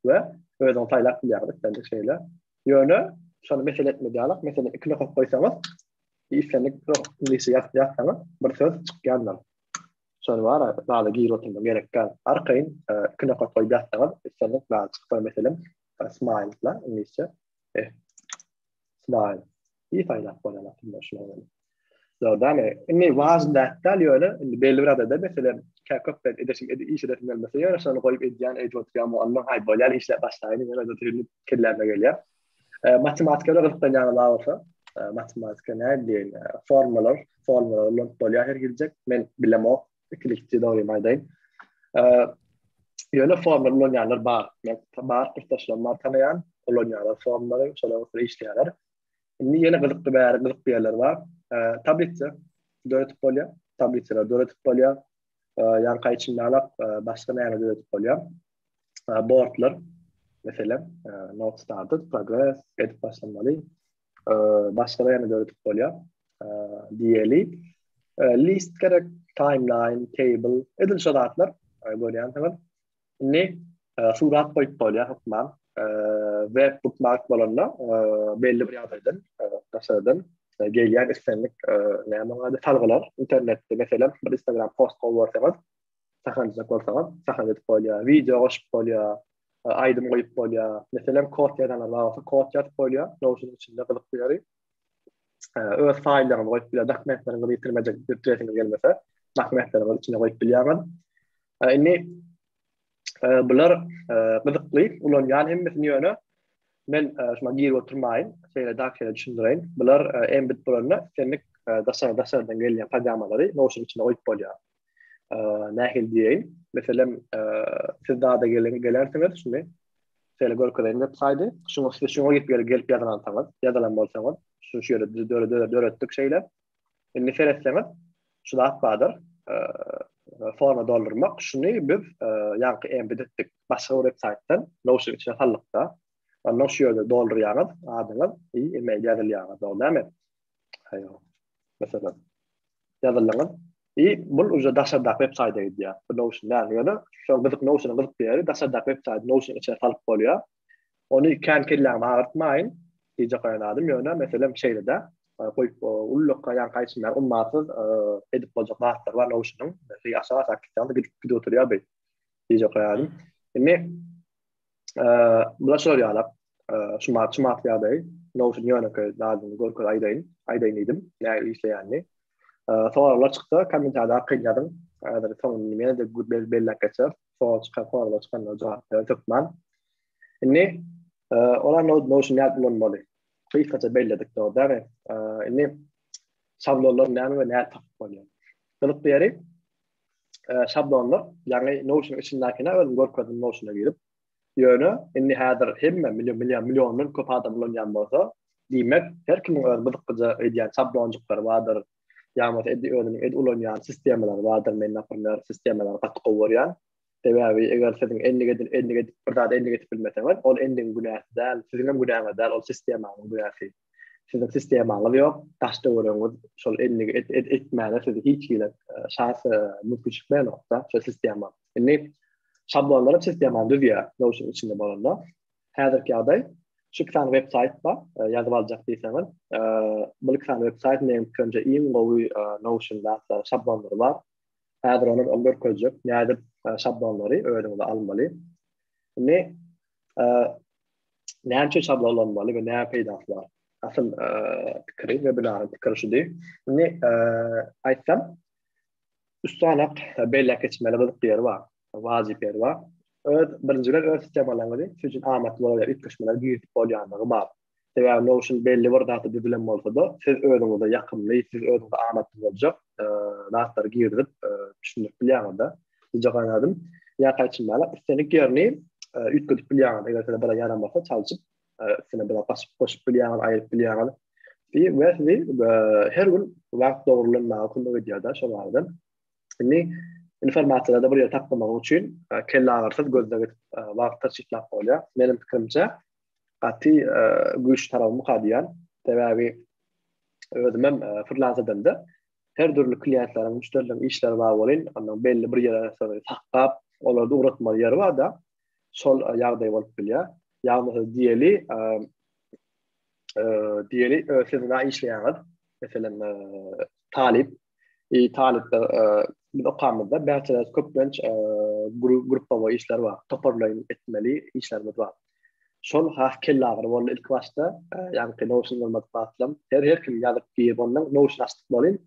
Speaker 1: We özüňiz saýlap bilýäňiz islendik şeýle. Ýöne şony mesele etmez ýaly, meselem iki nokat goýsaňyz Islendik iňlisçe ýazyp ýazsaňyz bir söz çykýandyr. Şony bar zada girip oturmak gerek däl. Arkaýyn iki nokat goýup ýazsaňyz islendik zat çykar meselem smile la iňlisçe. Eh. Smile. İyi saýlap bolýar aslynda şular bilen. Dogry Indi wažny zat däl ýöne indi belli bir adada meselem kä köpden edeşim edi iş edesim gelmese ýöne şony goýup edýän edip oturýan mugallym haý bolýar işläp başlaýyn ýöne oturyp kelläme gelýär. Matematika bilen gyzyklanýanyňyz bar bolsa, matematika näme diýeýin, formulalar, formulalar ulanyp bolýar her geljek. Men bilemok, ikilikçi dogrymy aýdaýyn. Ýöne formlary ulanýanlar bar. Men bar kursdaşlarym bar tanaýan, ulanýarlar formlary, şolar üstünde işleýärler. Indi ýene gyzykly bäri gyzykly ýerler bar. Tablitsa döredip bolýar. Tablitsalar döredip bolýar. Ýaňky aýtşym ýalak başga näme döredip bolýar? Boardlar, meselem, not started, progress edip başlamaly. Başga näme döredip bolýar? Diýeli. List gerek, timeline, table, edil şo zatlar görýänsiňiz. Indi surat goýup bolýar hökman. Web bookmark bolanda belli bir ýagdaýdan, daşardan gelýän islendik näme oň ady salgylar internetde meselem bir Instagram post goýup bolsaňyz, sahanjak bolsaňyz, sahan edip bolýar, wideo goşup bolýar, aýdym goýup bolýar. Meselem kod ýazanlar bar bolsa kod ýazyp bolýar. Notion içinde gyzykly ýeri. Öz faýllaryňyzy goýup bilýär, dokumentleriňizi ýitirmejek ýitiresiňiz gelmese, dokumentleriňizi içine goýup bilýäňiz. Indi bular gyzykly ulanýan hemmesini ýöne men şuna girip oturmaýyn, şeýle dak şeýle düşündireýin. Bular embed bolanda islendik daşary daşardan gelýän programmalary Notion içine goýup bolýar. Nähili diýeýin? Meselem, siz dada gelen gelersiňiz şuny şeýle görkezeýin web saýdy. Şuňa siz şuňa gelip gelip, gelip ýazylansaňyz, ýazylan bolsaňyz, şu şu ýerde biz döre döre döretdik şeýle. Indi seretseňiz, şu zat bardyr. Forma doldurmak. Şuny biz ýaňky embed etdik. Başga bir web saýtdan Notion içine saldykda. Ondan şu ýerde doldurýaňyz, adyňyz, i email ýazylýaňyz, dogry dälmi? Haýo. Meselem, ýazyldyňyz. I bul uje daşardaky web saýta gidýär. Bu Notion däl. Ýöne şol gyzyk Notion-yň gyzykly ýeri daşardaky web saýty Notion içine salyp bolýar. Ony kän kelläňi agyrtmaýyn diýjek bolýan zadym ýöne meselem şeýle-de goýup ullukka ýaňky aýtşym ýaly ummasyz edip boljak zatlar bar Notion-yň. Aşak aşak gitseň gidip gidip oturýar bu diýjek bolýadym. Indi Bular şolar ýalak. Şumat şumat ýagdaý. Notion ýönekeý zadyny görkez aýdaýyn. Aýdaýyn diýdim. Nähili işleýänini. Soraglar çyksa kommentariýada arkaýyn ýazyň. Häzir soňuny ýene-de belläp geçeris. Sorag çykan soraglar çykanda jogap bereris hökman. Indi olar Notion nädip ulanmaly? Gysgaça belledik dogry dälmi? Indi şablonlar näme we nädip tapyp bolýar? Gyzykly ýeri şablonlar, ýagny Notion içindäkini özüm görkezdim Notion-a girip. Ýöne indi häzir hemme million million milliondan köp adam ulanýan bolsa, diýmek her kimiň öz gyzyklyja edýän şablonjyklary bardyr. Ýa bolmasa edil özüniň ed ulanýan sistemalary bardyr. Men naprimer sistemalary gaty gowy görýän. Sebäbi eger siziň endik edin endik edip bir zady endik edip bilmeseňiz, ol endigiň günäsi däl, siziň hem günäňiz däl, ol sistemanyň günäsi. Siziň sistemaňyz ýok, daş-töweregiňiz şol endigi et, et, etmäne sizi hiç hili şans mümkinçilik berenok-da, şol sistema. Indi şablonlar hem sistemany düzýär, Notion içinde bolanda. Häzirki ýagdaý şu iki sany web saýt bar, ýazyp aljak diýseňiz. Bu iki sany web saýt meniň pikirimçe iň gowy Notion zatlar, şablonlary bar. Häzir ony ol görkezjek, nädip şablonlary özüňize almaly. Indi näme üçin şablon ulanmaly we näme peýdasy bar? Asyl pikiri webinaryň pikiri şudy. Indi aýtsam, üstanak belläp geçmeli gyzykly ýeri bar, wajyp ýeri bar. Öz birinji bilen öz sistemalaryňyzy siz üçin amatly bolar ýaly üýtgeşmeler girizip bolýanlygy bar. Sebäbi Notion belli bir zata düzülen bolsa-da, siz özüňize ýakymly, siz özüňize amatly boljak zatlary girizip düşündirip bilýäňiz-de. Diýjek zadym, ýa aýtşym ýaly, islendik ýerini üýtgedip bilýäňiz. Eger size bir ýaramasa, çalşyp, üstüne bir zat goşup bilýäňiz, aýryp bilýäňiz. We sizi her gün wagt dogrulanmaga kömek edýär-de şol barada. Indi informasiýalary bir ýerde saklamak üçin kelleagyrsyz gözleg edip wagt tygşytlap bolýar. Meniň pikirimçe, gaty güýçli tarapymyka diýýän. Sebäbi özümem frilans edemde her dürli kliýentleriň, müşderileriň işleri bar welin, ondan belli bir ýere saklap, olary ugratmaly ýeri bar-da, şol ýagdaý bolup bilýär. Ýagny diýeli, diýeli, siz nä işleýäňiz? Meselem, talyp I talyplar biz okamyzda bachelor köplenç gruppawoý işler bar. Toparlaýyn etmeli işlerimiz bar. Şol has kellagyry boldy ilki başda. Ýaňky Notion bolmadyk wagtlam her her kim ýazyp girip ondan Notion açdyk welin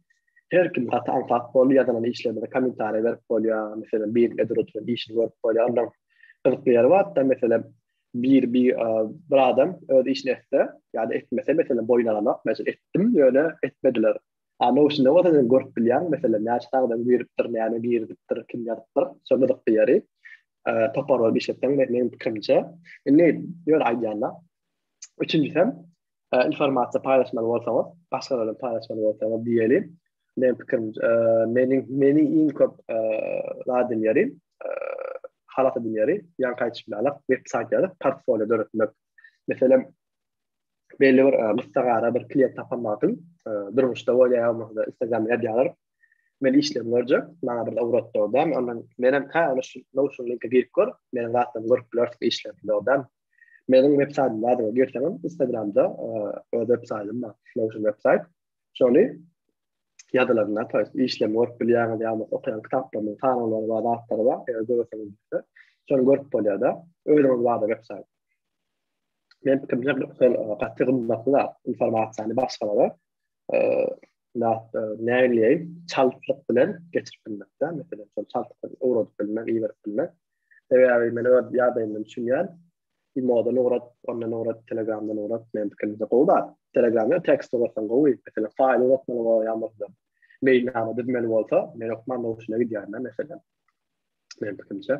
Speaker 1: her kim gaty aňsat boldy ýazylan işlerimize kommentariýa berip bolýar. Meselem biriniň edip oturan işini görüp bolýar. Ondan gyzykly ýeri bar-da meselem bir bir bir adam öz işini etse ýa-da etmese meselem boýun alanok. Meselem etdim ýöne etmediler. A Notion-da bolsa sen görüp bilýäň, meselem, näçe sagdan giripdir, näme girizipdir, kim ýazypdyr, şo gyzykly ýeri. Topar bolup işletseň meniň pikirimçe. Indi ýöne aýdýan-da. Üçünjisem informasiýa paýlaşmaly bolsaňyz, başgalar bilen paýlaşmaly bolsaňyz diýeli. Meniň pikirim, meniň meni iň köp zat eden ýeri, halas eden ýeri, ýaňky aýdyşym ýaly web saýt ýazyp portfolio döretmek. Meselem, belli bir gyssagara bir klient tapan wagtyň durmuşda bolýar ýa bolmasa Instagramda ýazýarlar. Men işlerimi görjek, maňa bir ugrat dogdam. Ondan menem ha, ony şu Notion linke girip gör, meniň zatlarymy görüp bilersiň işlerimi dogdam. Meniň web saýtym bar, girseňem Instagramda öz web saýtym bar, Notion web saýt. Şony ýazylanlar, to ýest işlerimi görüp bilýäňiz, ýa bolmasa okaýan kitaplarymyň sanawlary bar, zatlary bar, eger göresiňiz gelse, şony görüp bolýar-da. Özüňiz barada web saýt. Men pikirimçe şol gaty gymmatly zat, informasiýany başgalara zat nägileýin çaltlyk bilen geçirip bilmek-de, meselem, şol çaltlyk bilen ugradyp bilmek, iberip bilmek. Sebäbi men öz ýagdaýymdan düşünýän, Imodan ugrat, ondan ugrat, Telegramdan ugrat, meniň pikirimçe gowy zat. Telegramda tekst ugratsaň gowy, meselem, faýl ugratmaly bolsa ýa bolmasa meýilnama düzmeli bolsa, men hökman Notion-a gidýän-de, meselem. Meniň pikirimçe.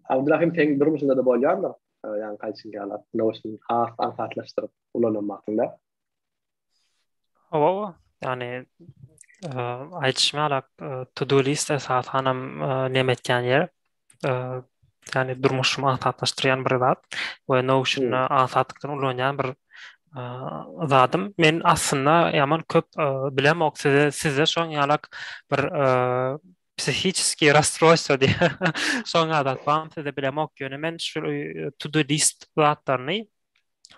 Speaker 1: Abdurahim seň durmuşyňda-da bolýandyr, ýaňky aýdyşyň ýaly, Notion has aňsatlaşdyryp ulanan wagtyňda.
Speaker 2: Hawa, ýagny aýdyşym ýaly to do list esasanam neme etýän ýer. Ýagny durmuşymy aňsatlaşdyrýan bir zat we Notion-da aňsatlykdan ulanýan bir zadym. Men aslynda ýaman köp bilemok size sizde şoň ýalak bir psihiçeskiý rasstroýstwo diýip şoň ýaly zat barmy sizde bilemok ýöne men şu to do list zatlaryny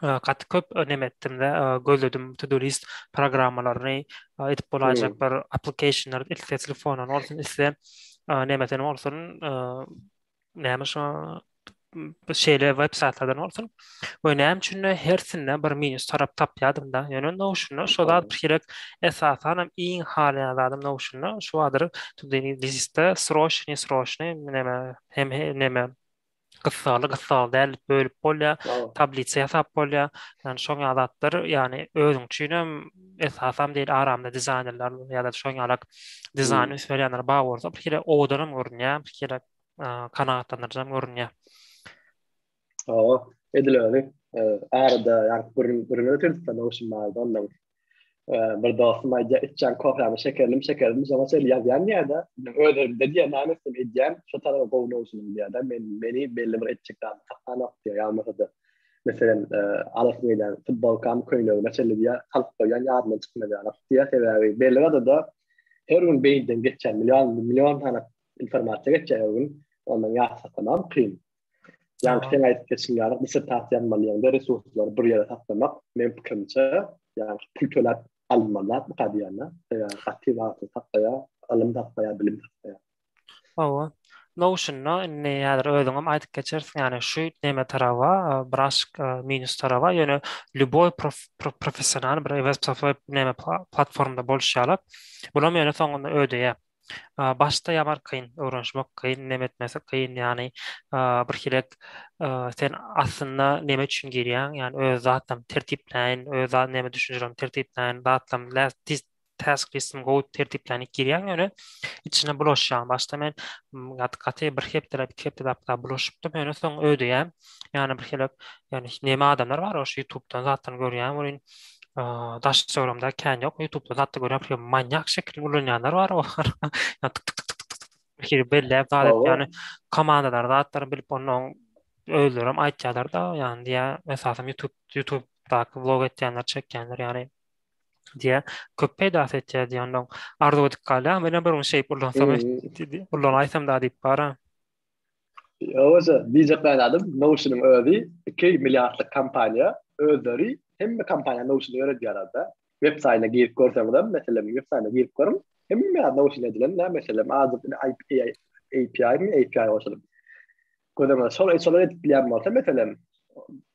Speaker 2: gaty köp neme etdim-de, gözledim to do list programmalaryny edip bolaýjak bir applicationlar, isle telefondan bolsun, isle nemeden bolsun, näme şo şeýle web saýtlardan bolsun. We näme üçin hersinde bir minus tarap tapýardym-da. Ýöne Notion-da şo zat bir gerek. Esasan hem iň halaýan zadym Notion-da şu bardyr. To do list-de sroçny, sroçny neme hem neme Gyssagly gyssagly däl diýip bölüp bolýar. Tablisa ýasap bolýar. Ýani şoň ýaly zatlar, ýani özüň üçin hem esasam diýil aramda dizaýnerler ýa-da şoň ýaly dizaýn üns berýänler bar bolsa bir hili owadan hem görünýär, bir hili kanagatlandyryjy hem görünýär.
Speaker 1: Hawa, edil özi. Arada ýa gürrüň gürrüň ötürdik-de Notion barada ondan. Bir dostum aýdýar, içýän kofämi şekerlim şekerlim şoňa çenli ýazýan diýýär-de. Öz elimde diýýär, näme etsem edýän, şo tarapa gowy Notion-ym diýýär-de. Men meni belli bir etjek zady saklanok diýýär. Ýa bolmasa-da, meselem, alasym gelýän futbolkam, köýnegime çenli diýýär, salyp goýýan ýadymdan çykmaz ýaly diýýär. Sebäbi belli bir-de her gün beýniden geçýän million million sany informasiýa geçýär her gün. Ondan ýat saklamagam kyn. Ýaňky seň aýdyp geçiň ýaly dissertasiýa ýazmaly ýaňda resurslary bir ýere saklamak meň pikirimçe ýaňky pul töläp alynmaly zatmyka diýýän-de. Sebäbi gaty wagtyňy saklaýar, ylym saklaýar, bilim saklaýar.
Speaker 2: Hawa. Notion-da indi häzir özüňem aýdyp geçersiň, ýagny şu neme taraba, biraz minus taraba, ýöne lýuboý professional bir web neme platformada bolşy ýaly, bulam ýöne soňunda ödeýär. Başda ýamar kyn, öwrenişmek kyn, neme etmesi kyn, ýagny bir hilek sen aslynda neme üçin girýäň, ýagny öz zatlarymy tertipläýin, öz zat neme düşünjelerimi tertipläýin, zatlarymy task listimi gowy tertipläýin diýip girýäň, ýöne içine bulaşýaň. Başda men gaty gaty bir hepdeläp, iki hepdeläp bulaşypdym, ýöne soň ödeýän. Ýagny bir hilek, ýagny neme adamlar bar, şu YouTube'dan zatlaryny görýän welin daş töweregimde kän ýok. YouTube'da zatda görýän bir manýak şekilinde ulanýanlar bar. Ýa tık tık tık tık tık bir hili belläp zat edip, ýagny komandalar zatlaryny bilip ondan özleri hem aýtýarlar da, ýagny diýä esasan YouTube YouTube'daky vlog etýänler, çekýänler ýagny diýä köp peýdasy etýär diýä ondan arzuw edip galýar. Menem bir gün şeýip ulansam, ulanaýsam da diýip bara.
Speaker 1: Ýogsa, diýjek zadym, Notion-yň özi 2 milliardlyk kompaniýa, özleri hemme kompaniýa Notion-y ýöredýärler-de. Web saýtyna girip görseňizem, meselem, web saýtyna girip görüň, hemme zat Notion edilen, näme meselem, azajyk API, API-mi, API goşulyp. Göz öňüne şol şolar edip bilýän bolsa, meselem,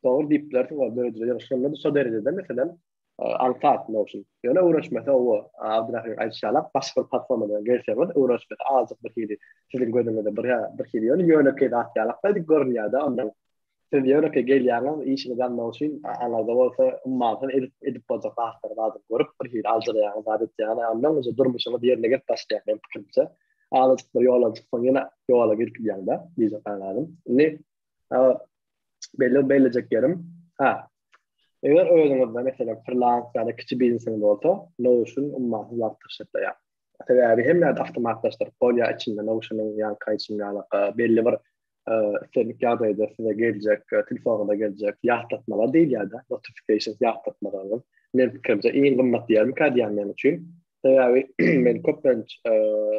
Speaker 1: dogry diýip bilersiň, ol döredijiler ýöne şonda-da şo derejede, meselem, Aňsat Notion. Ýöne öwrenişmesi owo, Abdyrahymyň aýdyşy ýaly, başga bir platformadan gelseňiz, öwrenişmesi azajyk bir hili siziň gözüňizde bir bir hili ýöne ýönekeý zat ýalak edip görünýär-de ondan. Siz ýönekeý gelýäňiz, işiňizi almak üçin, aňyrda bolsa ummasyz edip edip boljak zatlary bardyr görüp, bir hili aljyraýaňyz, zat etýäňiz, ondan uje durmuşyňyz ýerine gelip başlaýar meniň pikirimçe. Azajyk bir ýola çyksaň ýene ýola girip gidýäň-de, diýjek gaýradym. Indi belli bellejek ýerim, ha, eger özüňizde meselem frilans ýa-da kiçi biznesiňiz bolsa, Notion ummasyz wagt tygşytlaýar. Sebäbi hemme zady awtomatlaşdyryp bolýar içinde Notion-yň ýaňky aýdyşym ýaly belli bir islendik ýagdaýda size geljek, telefonyňyza geljek ýatlatmalar diýilýär-de, notifications ýatlatmalaryňyz. Meniň pikirimçe iň gymmat ýermikä diýýän meniň üçin. Sebäbi men köplenç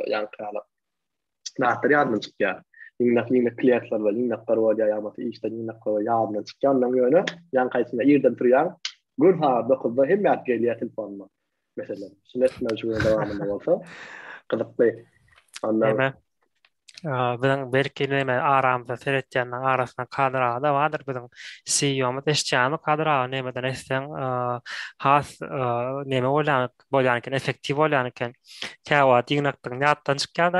Speaker 1: ýaňky ýaly zatlar ýadymdan çykýar. Ýygnak, ýygnak kliýentler bilen ýygnaklar bolýar, ýa bolmasa işden ýygnaklar bolýar, ýadymdan çykýar. Ondan ýöne ýaňky aýtymda irden turýaň, gün sagat 9-da hemme zat gelýär telefonyma. Meselem, şuny etmeli şu günüň dowamynda bolsa gyzykly.
Speaker 2: Ondan Näme? Biziň belki näme aramyzda seretýänleriň arasynda Kadyr aga-da bardyr biziň CEO-myz. Eşitýäňizmi Kadyr aga nämeden etseň has näme bolýan bolýan eken, effektiw bolýan eken. Käwagt ýygnakdygyň ýatdan çykýar-da.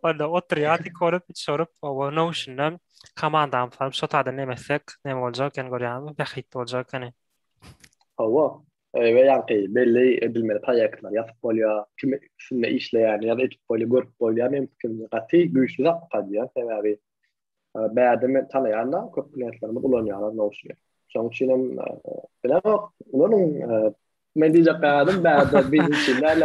Speaker 2: Onda oturýar dik bolup, üç bolup, oba Notion-dan komandamy salyp şo taýdan näme etsek, näme boljak eken görýäňizmi, bähbitli boljak ekeni.
Speaker 1: Hawa, We ýaňky belli edilmeli proýektler ýazyp bolýar, kim üstünde işleýänini ýa-da edip bolýar, görüp bolýar. Meniň pikirimçe gaty güýçli zat diýýän, sebäbi bärde men tanaýan-da köp kliýentlerimiz ulanýarlar Notion-y. Şonuň üçin hem bilemok, ulanyň. Men diýjek zadym bärde biznes üçin däl,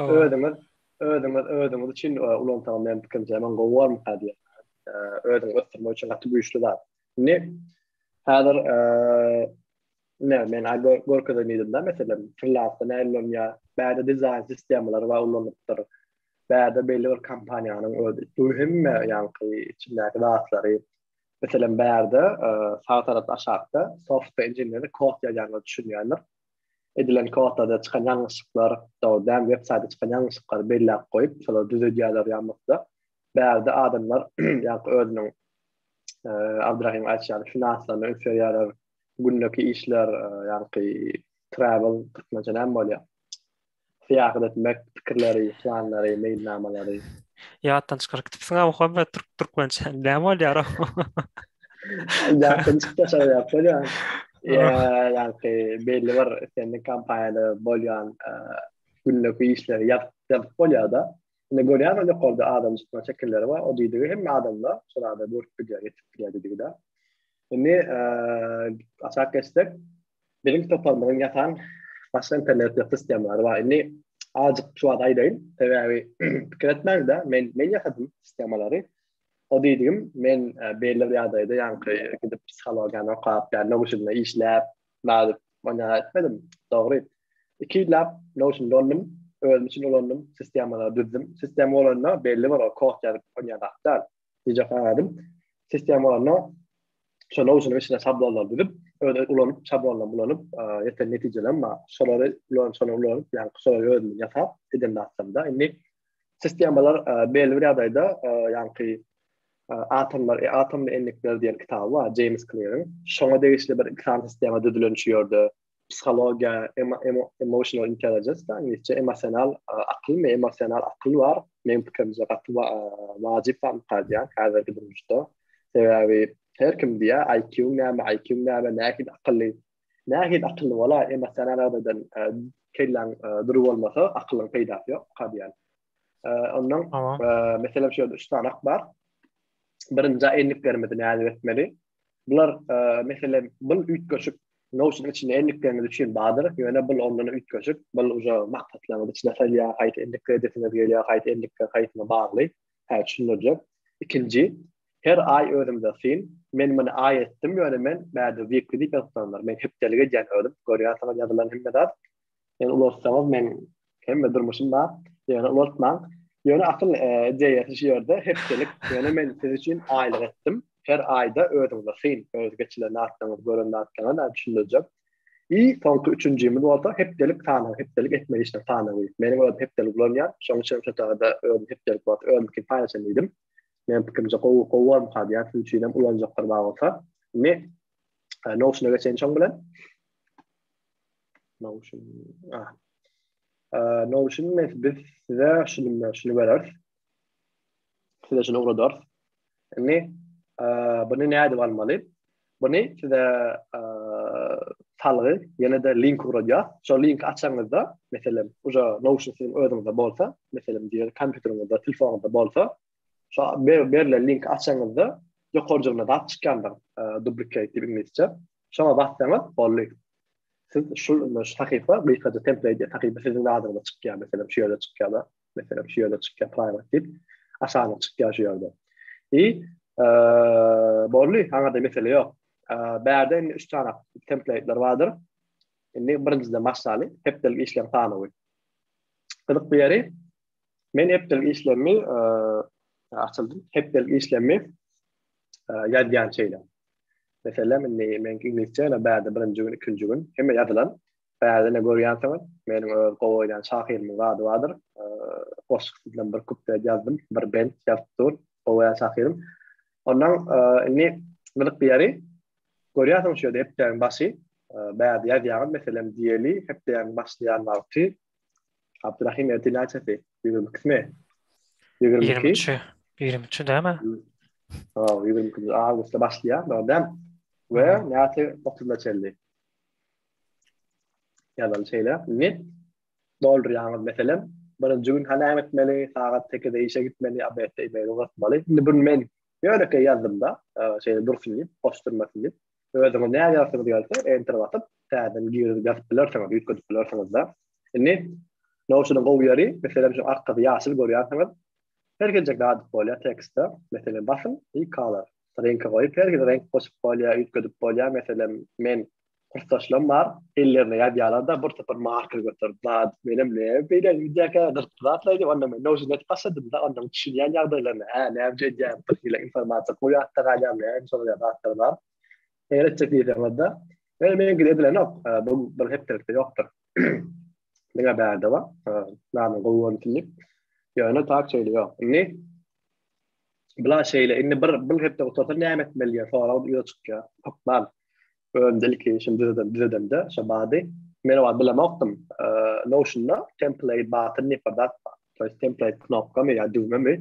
Speaker 1: özüňiz özüňiz özüňiz üçin ulansaňyz meniň pikirimçe hem gowy bolarmyka diýýän. Özüňi ösdürmek üçin gaty güýçli zat. Indi häzir Ne, men a görkezen diýdim-de, meselem, freelansda näme ulanýar, bärde dizaýn sistemalary bar ulanypdyr. Bärde belli bir kompaniýanyň özi, bu hemme ýaňky içindäki zatlary, meselem, bärde sag tarapda aşakda software engineer kod ýazýanlar düşünýändir. Edilen kodlarda çykan ýalňyşlyklar, dogry däl web saýtda çykan ýalňyşlyklary belläp goýup, şolary düzedýärler ýa-da bärde adamlar ýaňky özüniň Abdyrahim aýtşy ýaly finanslaryna üns berýärler. Gündeki işler, ýaňky travel türkmençe näme bolýar? Syýahat etmek pikirleri, planlary, meýilnamalary.
Speaker 2: Ýatdan çykaryp gidipsiň-a Muhammet türk türkmençe näme bolýar o?
Speaker 1: Ýatdan çyksa şo ýap bolýar. Ýaňky belli bir islendik kompaniýada bolýan gündeki işleri ýazyp ýazyp bolýar-da. Indi görýän ol ýokarda adam üstüne şekilleri bar. O diýdigi hemme adamda şol ada görüp bilýär, ýetip bilýär diýdigi-de. Indi aşak geçsek, biziň toparymyzyň ýasan başga internet sistemalary bar. Indi azajyk şu wagt aýdaýyn, sebäbi pikir etmäň-de, men men ýasadym sistemalary. O diýdigim, men belli bir ýagdaýda ýaňky gidip psihologiýany okap, ýa Notion-da işläp, nädip, onýa etmedim. Dogry. 2 ýyllap Notion-da boldum, özüm üçin ulandym, sistemalary düzdüm. Sistema bolanda belli bir kod ýazyp onýa zat däl. Diýjek zadym, sistema bolanda şo Notion-yň içinde şablonlar düzüp, özi ulanyp, şablonlary ulanyp, ýeten netijelerim bar. Şolary ulanyp, şolary ulanyp, ýaňky şolary özüm ýasap eden zatlarym-da. Indi sistemalar belli bir ýagdaýda ýaňky Atomlar, Atomly endikler diýen kitaby bar James Clear-iň. Şoňa degişli bir iki sany sistema düzülen şu ýerde. Psihologiýa, emotional intelligence da iňlisçe emosional akylmy, emosional akyl bar. Meniň pikirimçe gaty wajyp zatmyka diýýän häzirki durmuşda. Sebäbi her kim diýýär, IQ-ň näme, IQ-ň näme, nähili akylly. Nähili akylly bolar, emosional ýagdaýdan kelläň dury bolmasa, akylyň peýdasy ýokmyka diýýän. Ondan meselem şu ýerde üç sany ak bar. Birinji endiklerimizi nädip etmeli? Bular meselem bul üýtgeşik Notion içinde endikleriňiz üçin bardyr. Ýöne bul ondan üýtgeşik. Bul uje maksatlaryňyzy içine salýar, haýsy endikler edesiňiz gelýär, haýsy endikler haýsyna bagly. Hä düşündirjek. Ikinji, her aý özümize syn. Men muny aý etdim, ýöne men bärde weekly diýip ýazypdyrlar. Men hepdelik edýän özüm. Görýänsiňiz ýazylan hemme zat. Men ulaltsaňyz men hemme durmuşym bar. Ýöne ulaltmaň. Ýöne asyl ideýasy şu ýerde hepdelik. Ýöne men siz üçin aýlyk etdim. Her aýda özüňize syn, öz geçilen zatlaryňyzy, gören zatlaryňyzy düşündirjek. I soňky üçünjimiz bolsa hepdelik sanaw, hepdelik etmeli işler sanawy. Meniň özüm hepdelik ulanýan. Şonuň üçin şu taýda özüm hepdelik wagt özümki paýlaşan diýdim. Meniň pikirimçe gowy gowy bolmasa diýýän, siz üçin hem ulanjaklar bar bolsa. Indi Notion-a geçeýin şoň bilen. Notion. Ah. Notion mes biz size şuny şuny bereris. Size şuny ugradarys. Indi buny nädip almaly? Buny size. salgy, ýene-de link ugradýar. Şol linki açanyňyzda, meselem, uje Notion siziň özüňizde bolsa, meselem diýeli kompýuteriňizde, telefonyňyzda bolsa, şo berlen linki açanyňyzda ýokarjygynda zat çykýandyr, duplicate diýip iňlisçe. Şoňa bassaňyz boldy. Siz şu şu sahypa gysgaça template sahypa siziň adyňyza çykýar, meselem şu ýerde çykýar-da. Meselem şu ýerde çykýar private diýip, aşagyna çykýar şu ýerde. I boldy, aňada mesele ýok. Bärde indi 3 sany template'ler bardyr. Indi birinjiden başlaly, hepdelik işleriň sanawy. Gyzykly ýeri, men hepdelik işlerimi açyldy. Hepdelik işlerimi ýazýan şeýle. Meselem, indi meňki iňlisçe, ýöne bärde birinji gün, ikinji gün hemme ýazylan. Bärde ne görýänsiňiz, meniň öz gowy oýnaýan şahyrymyň zady bardyr. Goşgusy bilen bir kuplet ýazdym, bir bent ýazyp dur, gowy oýnaýan şahyrym. Ondan indi gyzykly ýeri, görýärsiňiz şu ýerde hepdäniň başy, bärde ýazýaňyz, meselem, diýeli, hepdäniň başlaýan wagty Abdurahim ertir näçesi? 22-simi?
Speaker 2: 22. 23. 23 dämi?
Speaker 1: Ha, 22 awgustda başlaýar, dogry dämi? We näçe 30-na çenli. Ýazaly şeýle. Indi doldurýaňyz meselem, birinji gün ha näme etmeli, sagat 8-de işe gitmeli, obedde e-mail ugratmaly. Indi bunu men ýönekeý ýazdym-da, şeýle dursun diýip, boş durmasyn diýip. Özüňiz näme ýazsaňyz gelse, enter basyp, täzeden girizip ýazyp bilersiňiz, üýtgedip bilersiňiz-de. Indi Notion-yň gowy ýeri, meselem, şu arkasy ýaşyl görýänsiňiz. Her geljek zat bolýar tekstde. Meselem, basyň i color. Reňki goýup, her hili reňk goşup bolýar, üýtgedip bolýar. Meselem, men kursdaşlarym bar, ellerine ýazýarlar-da, bir topar marker göterip, zat, menem näme beýle gidýärkä, gyzykly zatlar diýip, onda men Notion edip başladym-da, onda düşünýän ýagdaýlaryna, hä, näme üçin edýän, bir hili informasiýa gowy ýatda galýar, näme şolar ýaly zatlar bar. Eger etjek diýseňiz-de, ýöne meňki edilenok, bu bir hepdelikde ýokdur. Diňe bärde bar, zadyň gowy görünsün diýip. Ýöne tak şeýle ýok. Indi Bula şeýle, indi bir bir hepde gutarsa näme etmeli diýen sorag ýüze çykýar. Hökman. Özümde ilki işim düzeden düzedemde şo bady. Men o wagt bilemokdym. Notion-da template button diýip bir zat bar. To ýest template knopkamy ýa düwmemi?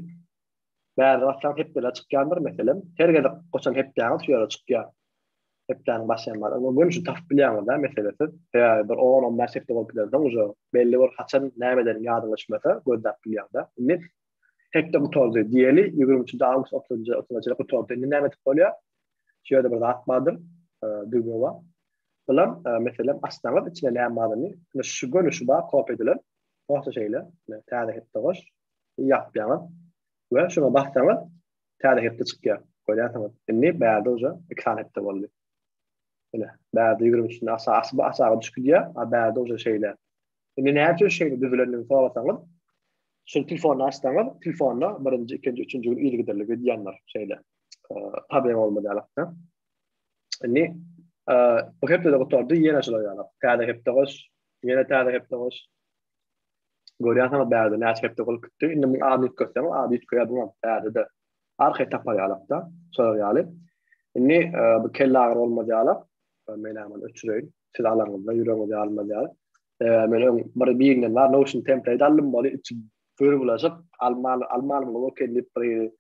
Speaker 1: Bärde bassaň hepdeler çykýandyr meselem. Her gezek goşan hepdäňiz şu ýere çykýar. Hepdäniň başlaýan bary. Oňa göni şu tapyp bilýäňiz-dä meselesiz. Sebäbi bir 10-15 hepde bolup gidensoň uje belli bir haçan näme edeniň ýadyňa düşmese gözläp bilýäň-dä. Indi Hepde gutardy diýeli, 23-nji awgust 30-njy otuzynjy çenli gutardy. Indi näme edip bolýar? Şu ýerde bir zat bardyr, düwme bar. Bulam, meselem, açsaňyz içinde näme bardygyny, ine şu göni şu bar, kopýa edilen. Bolsa şeýle, ine täze hepde goş, ýapýaňyz we şuňa bassaňyz täze hepde çykýar. Görýärsiňiz. Indi bärde uje 2 sany hepde boldy. Ine, bärde 23-nji aşagy aşaga düşüp gidýär, a bärde uje şeýle. Indi näme üçin şeýle düzülendigini sorasaňyz, şul telefony açsaňyz, telefonda birinji, ikinji, üçünji gün yzygiderli gidýändir şeýle. Problema bolmaz ýalakda. Indi bu hepdede gutardy, ýene şular ýalak. Täze hepde goş, ýene täze hepde goş. Görýänsiňiz bärde näçe hepde bolup gitdi. Indi muň adyny üýtgetseňiz, ady üýtgeýär buňam bärde-de. Arkaý tapar ýalakda, şolar ýaly. Indi bu kelle agyry bolmaz ýalak. Men hem öçüreýin. Siz alaňyzda ýüregiňiz ýarylmaz ýaly. Men öň bir birinden bar Notion template aldym, ony içi bür bulaşyk, alman almanym gowy eken diýip bir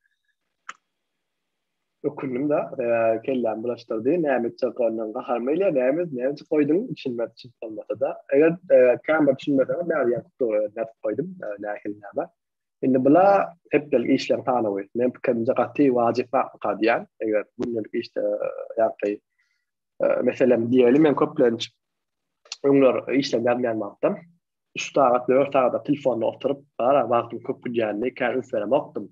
Speaker 1: ökündim da, sebäbi kelläm bulaşdyrdy. Näme etjek ondan gaharym gelýär, näme näme üçin goýduň, düşünmez düşünip bolmasa da. Eger kän bir düşünmeseňiz, bäri ýazyp dur, nädip goýdum, nähili näme. Indi bula hepdelik işleriň sanawy. Men pikirimce gaty wajyp zatmyka diýýän. Eger gündelik işde ýagny meselem diýeli men köplenç öňler işlem ýazmaýan wagtym 3 sagat, 4 sagat telefonda oturyp, bara wagtym köp gidýänini kän üns beremokdym.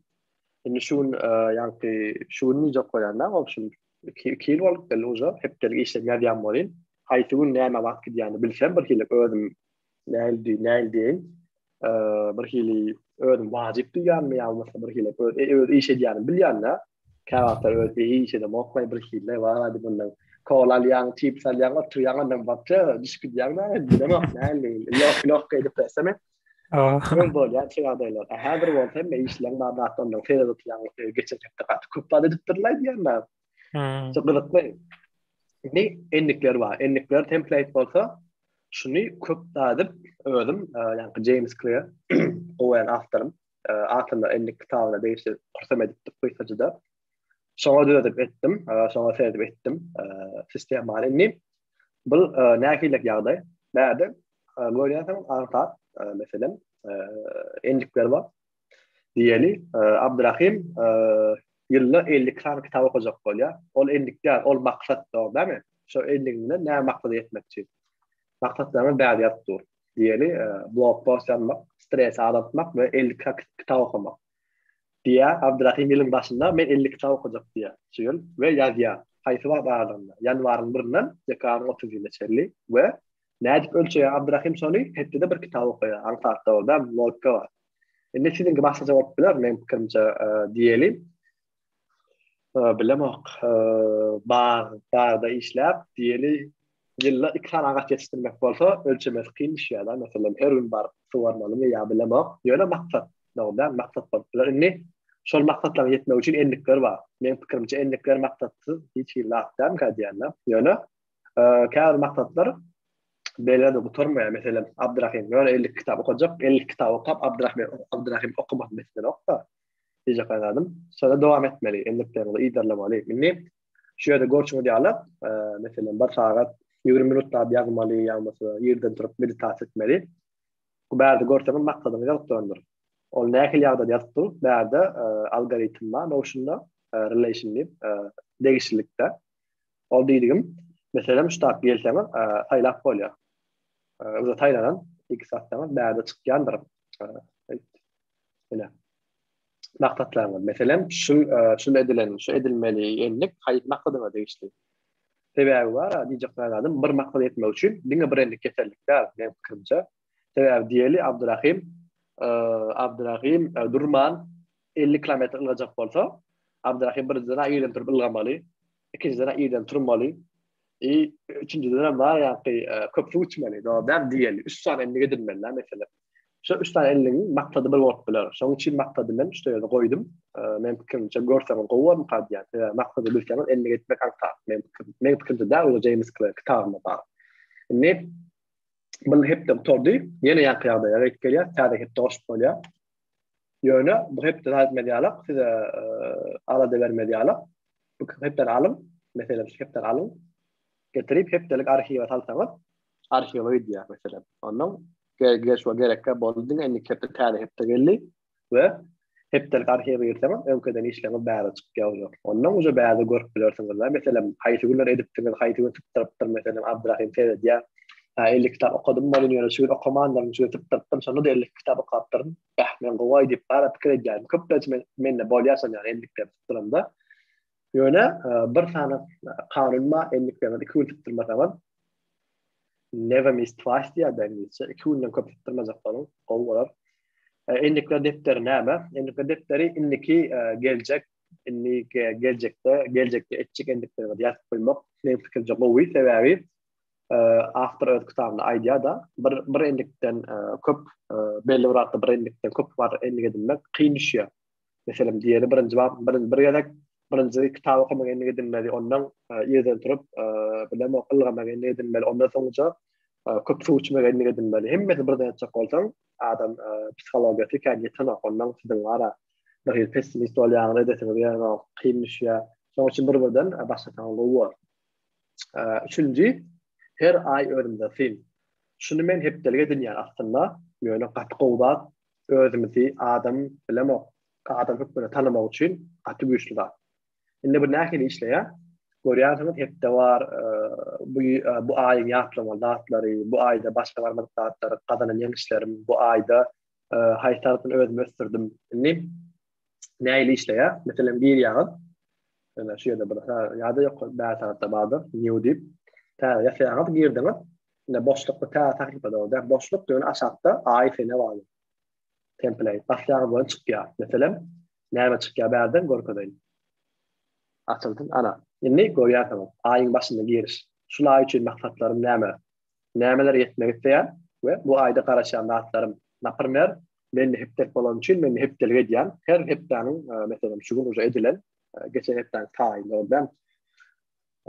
Speaker 1: Indi şu gün ýagny şu gün diýjek bolýan-da, wobşem 2 ýyl bolup geldi uje hepdelik işlem ýazýan bolýan. Haýsy gün näme wagt gidýänini bilsem bir hili özüm nähili diý, nähili diýeýin, bir hili özüm wajyp duýýanmy ýa bolmasa bir hili öz, öz iş edýänimi bilýän-de. Käwagtlar öz iş edemokmy bir hili bar hadi bundan. Kola alýaň, çips alýaň, oturýaň ondan bakja düşüp gidýäň da, bilemok nähili. Ýok, ýok edip bersem. Öň bolýan şu ýagdaýlar. Häzir bolsa hemme işleň bar zatda ondan seredip oturýaň, geçen hepde gaty köp zat edipdirler diýýän-de. Çok gyzykly. Indi endikler bar. Endikler template bolsa, şuny köp dadyp özüm, ýagny James Clear gowy awtorym, Atomlar endik kitabyna degişli kursam edipdik gysgajyda. Şoňa düzedip etdim, şoňa seredip etdim sistemany. Indi. Bu nähili ýagdaý? Bärde görýänsiňiz aňsat, meselem, endikler bar. Diýeli, Abdyrahym ýylda 52 sany kitap okajak bolýar. Ol endik däl, ol maksat, dogry dälmi? Şo endigi bilen näme maksada ýetmekçi? Maksatlaryňyz bärde ýazyp dur. Diýeli, blog post ýazmak, stresi azaltmak we 52 kitap okamak. Diýýär, Abdyrahym ýylyň başynda men 50 kitap okajak diýýär şu ýyl we ýazýar. Haýsy wagt aralygynda? Ýanwaryň birinden dekabryň otuz birine çenli we nädip ölçeýär Abdyrahym şony? Hepdede bir kitap okaýar. Aňsat dogry dälmi? Logika bar. Indi siziňki başgaça bolup biler, meň pikirimçe diýeli. Bilemok, bag, bagda işläp, diýeli, ýylda iki sany agaç ýetişdirmek bolsa, ölçemesi kyn düşýär-de, meselem, her gün baryp suwarmalymy ýa bilemok. Ýöne maksat, dogry däl, maksat bolup biler. Indi şol maksatlaryň ýetmegi üçin endikler bar. Meň pikirimçe, endikler maksatsyz hiç hili zat dälmikä diýýän-de. Ýöne käbir maksatlar belli-de gutarmaýar. Meselem, Abdyrahym ýöne 52 kitap okajak, 52 kitap okap, Abdyrahym Abdyrahym okamasyn islenok-da. Diýjek zadym, şonda dowam etmeli, endikleriňizi yzarlamaly. Indi şu ýerde görşüňiz ýaly, meselem, bir sagat 20 minutlap ýazmaly, ýa bolmasa irden turup meditasiýa etmeli. Bu bärde görseňiz maksadyňyz ýazyp durandyr. Ol nähili ýagdaýda ýazyp dur? Bärde algoritm bar, Notion-da, relation diýip, degişlilikde. Ol diýdigim, meselem, şu tap gelseňiz, saýlap bolýar. Uza saýlanan, iki satsaňyz bärde çykýandyr. Ine. Maksatlaryňyz. Meselem, şu şul edilen, şu edilmeli endik haýsy maksadyňa degişli? Sebäbi bar, diýjek zadym, bir maksada ýetmek üçin diňe bir endik ýeterlik däl, meniň pikirimçe. Sebäbi diýeli, Abdurahim, Abdurahim durman 50 kilometr ylgajak bolsa, Abdurahim birinjiden irden turup ylgamaly, ikinjiden irden turmaly, I üçünjiden hem bar ýaňky köp suw içmeli. Dogry däl diýeli. Üç sany endik edinmeli da meselem. Şu üç sany endigiň maksady bir bolup biler. Şonuň üçin maksady men şu ýerde goýdum. Men pikirimçe görseňiz gowy bolarmyka diýýän. Sebäbi maksady bilseňiz endik etmek aňsat. Men pikirim, meň pikirimçe däl, ol James Clear kitabynda bar. Indi bu hepde gutardy. Ýene ýaňky ýagdaýa gaýdyp gelýär. Täze hepde goşup bolýar. Ýöne bu hepde zat etmez ýalak, size alada bermez ýalak. Bu hepdeni alyň, meselem şu hepdeni alyň. Getirip hepdelik arhiwe salsaňyz, arhiwe gidýär meselem. Ondan geç we gerekkä boldy diňe indiki hepde täze hepde geldi we hepdelik arhiwe girseňiz, öňki eden işleriňiz bäri çykýar uje. Ondan uje bärde görüp bilersiňiz. Meselem, haýsy günler edipdiňiz, haýsy gün sypdyrypdyr, meselem, Abdyrahym seredýär. Hä, 50 kitap okadym welin, ýöne şu gün okamandyryn, şu gün sypdyrypdyryn, şonda-da 52 kitap okapdyryn. Bäh, men gowy-aý diýip, bara pikir edýärin. Köplenç men, mende bolýar şol ýaly endikler sypdyranda. Ýöne bir sany kanun bar, endikleriňizi iki gün sypdyrmasaňyz, never miss twice diýýär-de iňlisçe, iki günden köp sypdyrmajak boluň, gowy bolar. Endikler depderi näme? Endikler depderi indiki geljek, indi geljekde, geljekde etjek endikleriňizi ýazyp goýmak, meniň pikirimçe gowy, sebäbi awtor öz kitabynda aýdýar-da, bir bir endikden köp belli bir wagtda bir endikden köp bar endik edinmek kyn düşýär. Meselem, diýeli birinji bap bir, bir gezek birinji kitap okamak endik edinmeli, ondan irden turup bilemok ylgamak endik edinmeli, ondan soňra köp suw içmek endik edinmeli. Hemmesini birden etjek bolsaň, adam psihologiýasy kän ýetenok, ondan siziň bara bir hili pessimist bolýaňyz, edesiňiz gelenok, kyn düşýär. Şonuň üçin bir-birden başlasaňyz gowy bolar. Üçünji, her aý özümize syn. Şuny men hepdelik edinýän aslynda, ýöne gaty gowy zat, özümizi adam bilemok, adam hökmünde tanamak üçin gaty güýçli zat. Indi bu nähili işleýär? Görýänsiňiz hepde bar, bu bu aýyň ýatlamaly zatlary, bu aýda başa barmadyk zatlar, gazanan ýeňişlerim, bu aýda haýsy tarapdan özümi ösdürdim. Indi nähili işleýär? Meselem, girýäňiz, Ýöne şu ýerde bir ýa-da ýok, bäş sagatda bardyr, new diýip. Täze ýasaýaňyz, girdiňiz. Ine boşlukda täze sahypada bolýar. Boşluk ýöne aşakda aý sene bar. Template basýaňyz bilen çykýar. Meselem, näme çykýar bärden görkezeýin. Açylsyn, ana. Indi görýärsiňiz, aýyň başynda giriş. Şul aý üçin maksatlarym näme? Nämelere ýetmek isleýän we bu aýda garaşýan zatlarym. Naprimer, mende hepdelik bolany üçin men hepdelik edýän. Her hepdäniň, meselem, şu gün uje edilen, geçen hepdäniň taýyn boldy.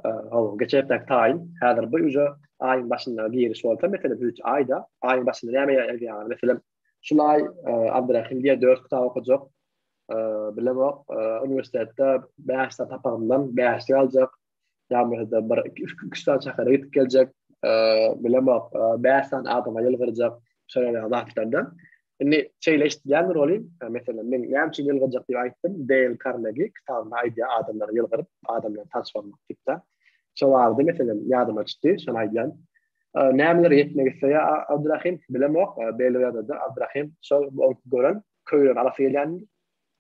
Speaker 1: Hawa, geçen hepdäki taýyn. Häzir bu uje aýyň başynda giriş bolsa, meselem, üç aýda, aýyň başynda näme ýazýaňyz? Meselem, şul aý Abdyrahym diýe 4 kitap okajak. Bilemok, uniwersitetde 5 sapagymdan 5 aljak. Ýa bolmasa bir iki üç sany şähere gidip geljek. Bilemok, 5 sany adama ýylgyrjak, şolar ýaly zatlardan. Indi şeýle eşidilýändir welin, meselem, men näme üçin ýylgyrjak diýip aýtdym, Deýl Karnegi kitabynda aýdýar, adamlara ýylgyryp, adam bilen tanyş bolmak diýip-de. Şo barada meselem ýadyma düşdi, şony aýdýan. Nämelere ýetmek isleýär Abdurahim, bilemok, belli bir ýagdaýda Abdurahim şol gören köýnegini alasy gelýändir.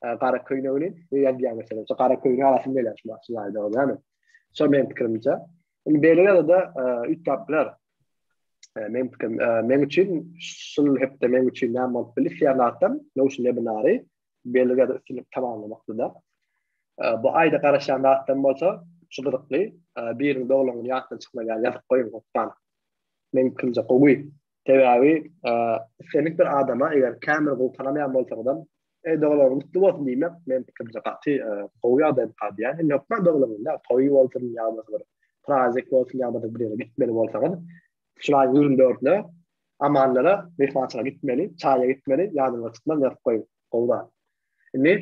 Speaker 1: Gara köýnegini ýazýar meselem, şo gara köýnegi alasym gelýär şu wagt şu aýda ýagny. Şo meniň pikirimçe. Indi belli bir ýagdaýda üýtgäp biler. Meň pikirim, meň üçin şul hepde meň üçin näme bolup bilir isleýän zatdan Notion webinary belli bir ýagdaýda üstünlik tamamlamakdy-da. Bu aýda garaşýan zatdan bolsa şu gyzykly, biriniň doglan güni ýatdan çykmaz ýaly ýazyp goýuň hökman. Meň pikirimçe gowy. Sebäbi islendik bir adama eger kän bir gowy tanamaýan bolsaňyzam, Eý doglan gün gutly bolsun diýmek meň pikirimçe gaty gowy ýagdaýmyka diýýän. Indi hökman doglan gün däl, toý bolsun ýa bolmasa bir prazik bolsun ýa bolmasa bir ýere gitmeli bolsaňyz, şu aýyň 24-üne Amanlara myhmançylyga gitmeli, çaýa gitmeli, ýadyňyzda tutman ýazyp goýuň. Gowy zat. Indi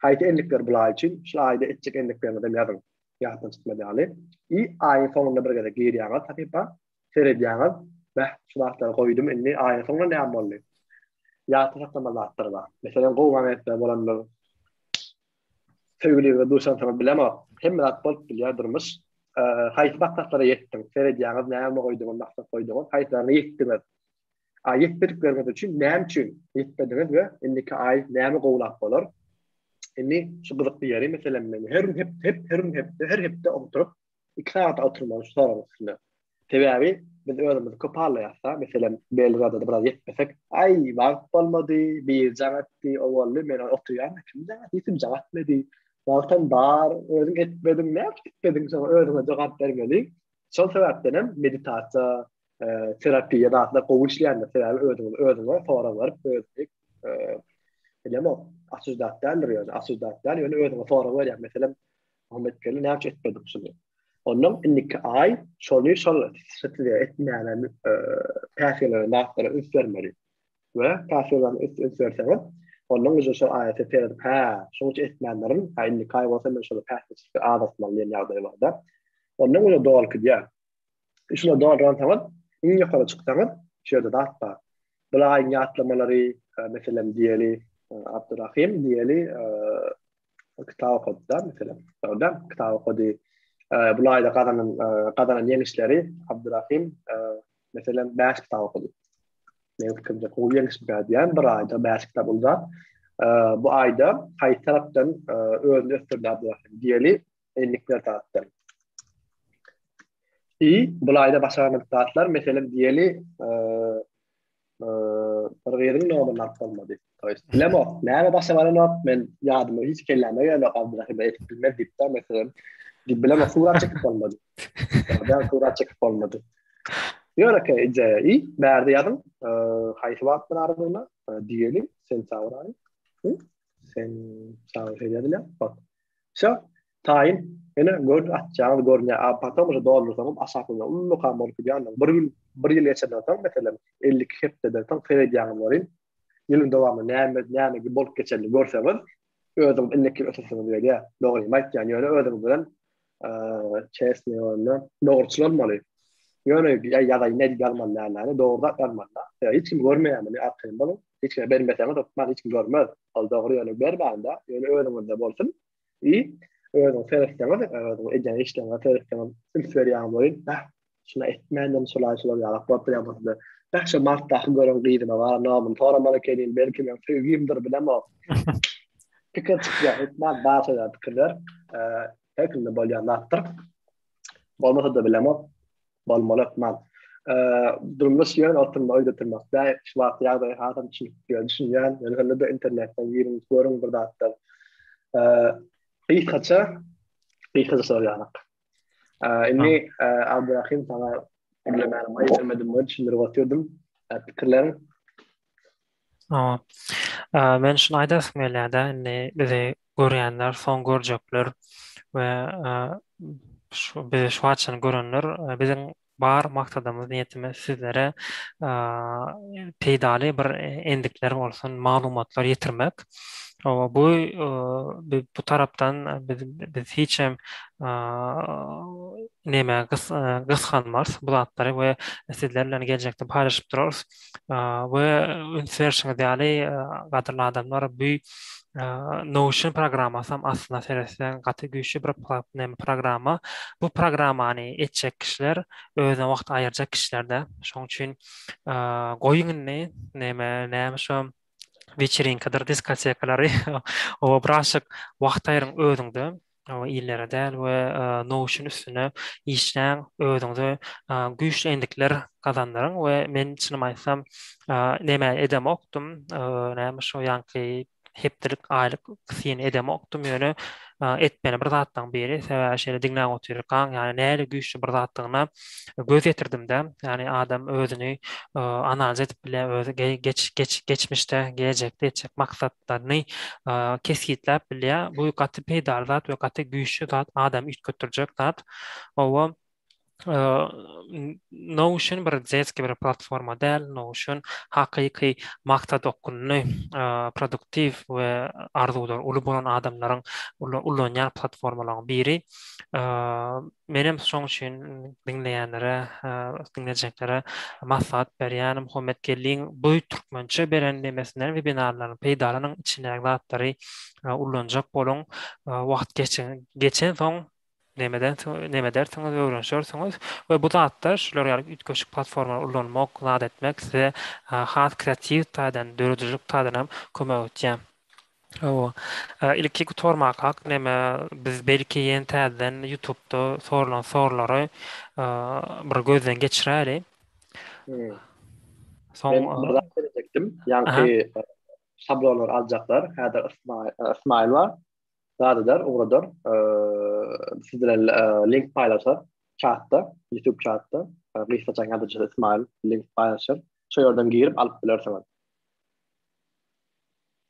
Speaker 1: haýsy endikler bul aý üçin, şu aýda etjek endikleriňizi hem ýazyň. Ýatdan çykmaz ýaly. I aýyň soňunda bir gezek girýäňiz sahypa, seredýäňiz, bäh, şu zatlary goýdum, indi aýyň soňunda näme boldy? Ýatda saklamaly zatlar bar. Meselem, gowy momentler bolandyr. Söýgüliňize duşansoňyz bilemok. Hemme zat bolup bilýär durmuş. Haýsy maksatlara ýetdiň? Seredýäňiz, näme goýduňyz, maksat goýduňyz, haýsylaryna ýetdiňiz? A ýetmedikleriňiz üçin näme üçin ýetmediňiz we indiki aý näme gowulap bolar? Indi şu gyzykly ýeri, meselem, men her gün hep her gün hepde, her hepde oturyp 2 sagat oturmaly şu soragyň üstünde. Sebäbi biz özümizi köp aldaýarys-da, meselem, belli bir adada biraz ýetmesek, aý, wagt bolmady, biri jaň etdi, o boldy, men oturýan, kim jaň etdi, hiç kim jaň etmedi. Wagtam bar, özüň etmediň, näme üçin etmediň, şoňa özüňe jogap bermeli. Şol sebäpden hem meditasiýa, terapiýa zatlar gowy işleýändir. Sebäbi özüňi özüňe sorag berip, özüňi bilemok, asuždat däldir ýöne, asuždat däl, ýöne özüňe sorag berýär. Meselem, Muhammet Geldi näme üçin etmedik şuny? Ondan indiki aý şony şol size etmäne päsgelenen zatlara üns bermeli. We päsgelenen üns üns berseňiz, ondan uje şol aýa siz seredip, hä, şoň üçin etmändirin, hä indiki aý bolsa men şol päsgelçilikleri azaltmaly diýen ýagdaý bar-da. Ondan uje doly gidýär. Şuna dolduransoňyz, iň ýokary çyksaňyz, şu ýerde zat bar. Bu aýyň ýatlamalary, meselem diýeli, Abdurahim diýeli, kitap okady da, meselem. Dogry, kitap okady. Bu aýda gazanan gazanan ýeňişleri Abdurahim, meselem, 5 kitap okady. Meniň pikirimçe gowy ýeňiş diýýän, bir aýda 5 kitap ol zat. Bu aýda haýsy tarapdan özüni ösdürdi Abdurahim diýeli, Endikler tarapdan. I bul aýda başarmadyk zatlar, meselem diýeli, bir gyzyň nomerini alyp bolmady. To ýest, bilemok, näme başa baranok, men ýadyma hiç kelläme gelenok, Abdurahim edip bilmez diýip-de, meselem, diýip bilemok, surat çekip bolmady. Ýa surat çekip bolmady. Ýönekeý ideýa. I bärde ýazyň, haýsy wagtdan aralygyna, diýeli, sentýabr aýy. Sentýabr şeýle ýazylýar. Bak. Wsё, taýyn. Ene gör atjagyňyz görünýär. A potom uje doldursaňam aşaklygyna ullakan bolup gidýär. Bir gün, bir ýyl geçenden soň, meselem, 52 hepdeden soň seredýäňiz welin, ýylyň dowamynda näme, näme bolup geçenini görseňiz, özüňiz indiki ýyl ösesiňiz gelýär. Dogrymy aýtýan, ýöne özüňiz bilen çestnyý bolanda dogruçyl bolmaly. Ýöne ýazaýyn nädip ýazmaly dälini, dogry zat ýazmaly. Hiç kim görmeýär muny, arkaýyn boluň. Hiç kime bermeseňiz hökman hiç kim görmez. Ol dogry ýöne bermäň-de, ýöne özüňizde bolsun. I özüňiz seretseňiz, özüňiz edýän işleriňize seretseňiz, üns berýäňiz welin, bäh, şuna etmändim, şolaý şular ýalak bolup bilýän bolsa-da, bäh, şo martdaky gören gyzyma baran nomyny soramaly ekenim, belki meň söýgimdir, bilemok. Pikir çykýar, hökman bar şo ýaly pikirler. Her kimde bolýan zatdyr. Bolmasa-da bilemok. Bolmaly hökman. Durmuş ýöne oturma öýde oturmak däl. Şu wagt ýagdaýy hasam düşünip düşünýän. Ýöne şonda-da internetden giriň, görüň bir zatlar. Gysgaça, gysgaça sorýanak. Indi Abdurahim saňa gürlemäne maý bermedim, düşündirip otyrdym. Pikirleriň?
Speaker 2: Hawa. Men şuny aýdasym gelýär-de, indi bizi görýänler, soň görjekler we şu bizi şu wagt çenli görenler biziň bar maksadymyz, niýetimiz sizlere peýdaly bir endikler bolsun, maglumatlar ýetirmek. Hawa, bu bu tarapdan biz biz hiç hem. neme gysganmarys bu zatlary we sizler bilen geljekde paýlaşyp durarys. We üns berşiňiz ýaly gadyrly adamlar bu Notion programmasy hem aslynda seretseň gaty güýçli bir neme programma. Bu programmany etjek kişiler özüne wagt aýyrjak kişilerde. Şonuň üçin goýuň indi neme näme şo weçerinkadyr diskotekalary oba birazjyk wagt aýryň özüňde illere däl we Notion üstüne işläň özüňize güýçli endikler gazandyryň we men çynymy aýtsam neme edemokdym näme şo ýaňky hepdelik aýlyk syn edemokdym ýöne etmeli bir zatlaryň biri sebäbi şeýle diňläp otyrkaň ýagny nähili güýçli bir zatdygyna göz ýetirdim-de ýagny adam özüni analiz edip bilýär özi geç geç geçmişde gelejekde etjek maksatlaryny kesgitläp bilýär bu gaty peýdaly zat we gaty güýçli zat adamy üýtgetdirjek zat oba Notion bir detski bir platforma däl, Notion hakyky maksat okgunly, produktiw we arzuwlary uly bolan adamlaryň ulanýan platformalaryň biri. Menem şoň üçin diňleýänlere, diňlejeklere maslahat berýän, Muhammet Geldiň bu türkmençe beren nemesinden, webinarlaryndan peýdalanyň, içindäki zatlary ulanjak boluň. Wagt geçensoň Nemeden neme edersiňiz, öwrenişersiňiz we bu zatlar şular ýaly üýtgeşik platformalary ulanmak, zat etmek size has kreatiw taýdan, döredijilik taýdan hem kömek etýär. Hawa. Ilki gutarmakak neme biz belki ýene täzeden YouTube'da sorulan sorularary bir gözden geçiräli.
Speaker 1: Soň Men bir zat berjekdim. Ýaňky şablonlary aljaklar. Häzir Ismail bar. Zat eder, ugradar. Siz bilen link paýlaşar çatda, YouTube çatda. Gysgaça ýazyjy Ismail link paýlaşar. Şo ýerden girip alyp bilersiňiz.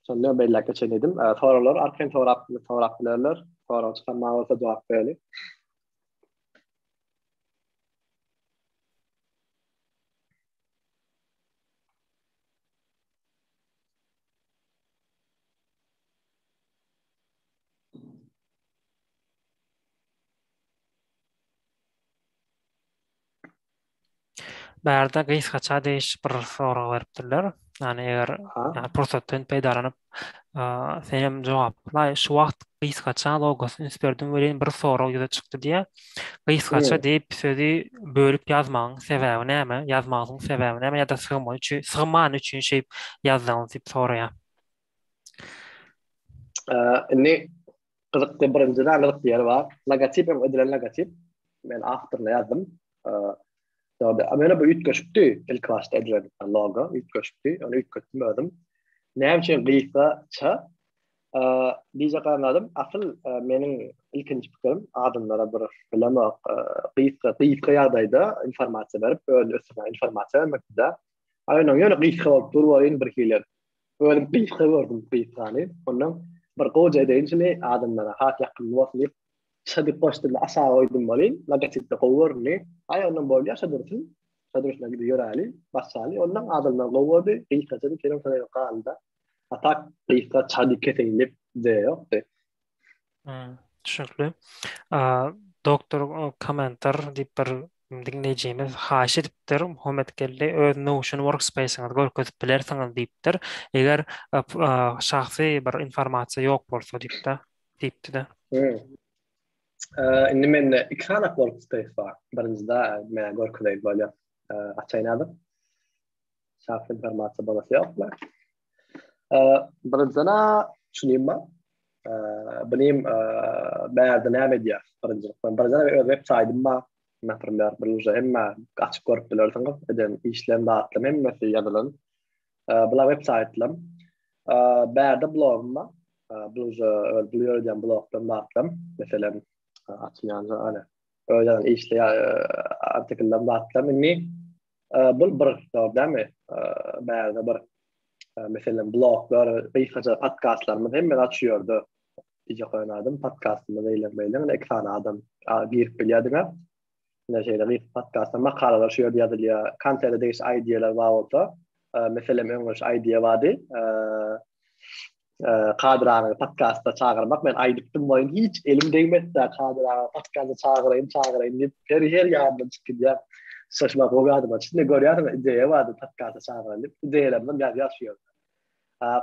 Speaker 1: Şonda belläp geçen edim. Soraglar arkaýyn sorap, sorap bilerler. Sorag çykan bolsa jogap bereli.
Speaker 2: Bärde gysgaça degişli bir sorag beripdirler. Ýagny eger ýagny pursatdan peýdalanyp sen hem jogaplaý. Şu wagt gysgaça logosyna üns berdim welin bir sorag ýüze çykdy diýýär. Gysgaça diýip sözi bölüp ýazmagyň sebäbi näme? Ýazmagyň sebäbi näme ýa-da sygmagy üçin, sygmany üçin şeýip ýazdyňyz diýip soraýar.
Speaker 1: Indi gyzykly birinjiden gyzykly ýeri bar. Logotip hem edilen logotip. Men awtoryna ýazdym. Dogry. Ýöne bu üýtgeşikdi. Ilki başda edilen logo üýtgeşikdi. Ony üýtgetdim özüm. Näme üçin gysgaça? Diýjek zadym, asyl meniň ilkinji pikirim adamlara bir bilemok, gysga, gysga ýagdaýda informasiýa berip, özüni ösdürmäge informasiýa bermekdi-de. Aýna ýöne gysga bolup dur welin bir hili Özüm gysga gördüm gysgany. Ondan bir gowja edeýin şuny adamlara has ýakymly bolsun diýip, şa diýip goşdum, aşagy goýdum welin, logotipde gowy göründi. Aý ondan bolýar şa dursun. Şa durşuna gidip ýöräli, başlaly. Ondan adamlar gowy gördi, gysgaça diýip şeýle şoňa galdy-da. A tak gysga ça diýip keseýin diýip ideýa ýokdy.
Speaker 2: Düşnükli. Doktor Komentar diýip bir diňleýjimiz haýyş edipdir, Muhammetgeldi öz Notion workspace-iňizi görkezip bilersiňiz diýipdir. Eger şahsy bir informasiýa ýok bolsa diýipdi, diýipdi-de.
Speaker 1: Indi mende iki sany workspace bar. Birinjide men görkezeýin bolýar. Açaýyn häzir. Şahsy informasiýa bolasy ýokmy? Birinjiden şunym bar. Bunym bärde näme edýär? Birinjilikden, birinjiden öz web saýtym bar. Naprimýer, bir uje hemme açyp görüp bilersiňiz. Eden işlerim, zatlarym hemmesi ýazylan. Bular web saýtlarym. Bärde blogum bar. Bu uje öz bu ýöredýän bloglarym, zatlarym. Meselem, açylýan ana. Öz ýazan işli artikellerim, zatlarym. Indi Bul bir dogry dälmi? Bärde bir meselem bloglar, gysgaça podkastlarymyz hemme zat şu ýerde. Diýjek bolan zadym podkastymyz eýle beýle ine iki sany adam girip bilýär diňe. Ine şeýle gysga podkastlar, makalalar şu ýerde ýazylýar. Kontente degişli ideýalar bar bolsa, meselem öňe şu ideýa bardy. Kadyr agany podkasta çagyrmak. Men aýdypdym welin hiç elim degmedi-de Kadyr agany podkasta çagyraýyn, çagyraýyn diýip her her ýanyndan çykyp gidýär. Şaşma gowy ýadyma düşdi. Indi görýärsiň ideýa bardy podkasta çagyraýyn diýip. Ideýalarymdan ýazýar şu ýerde.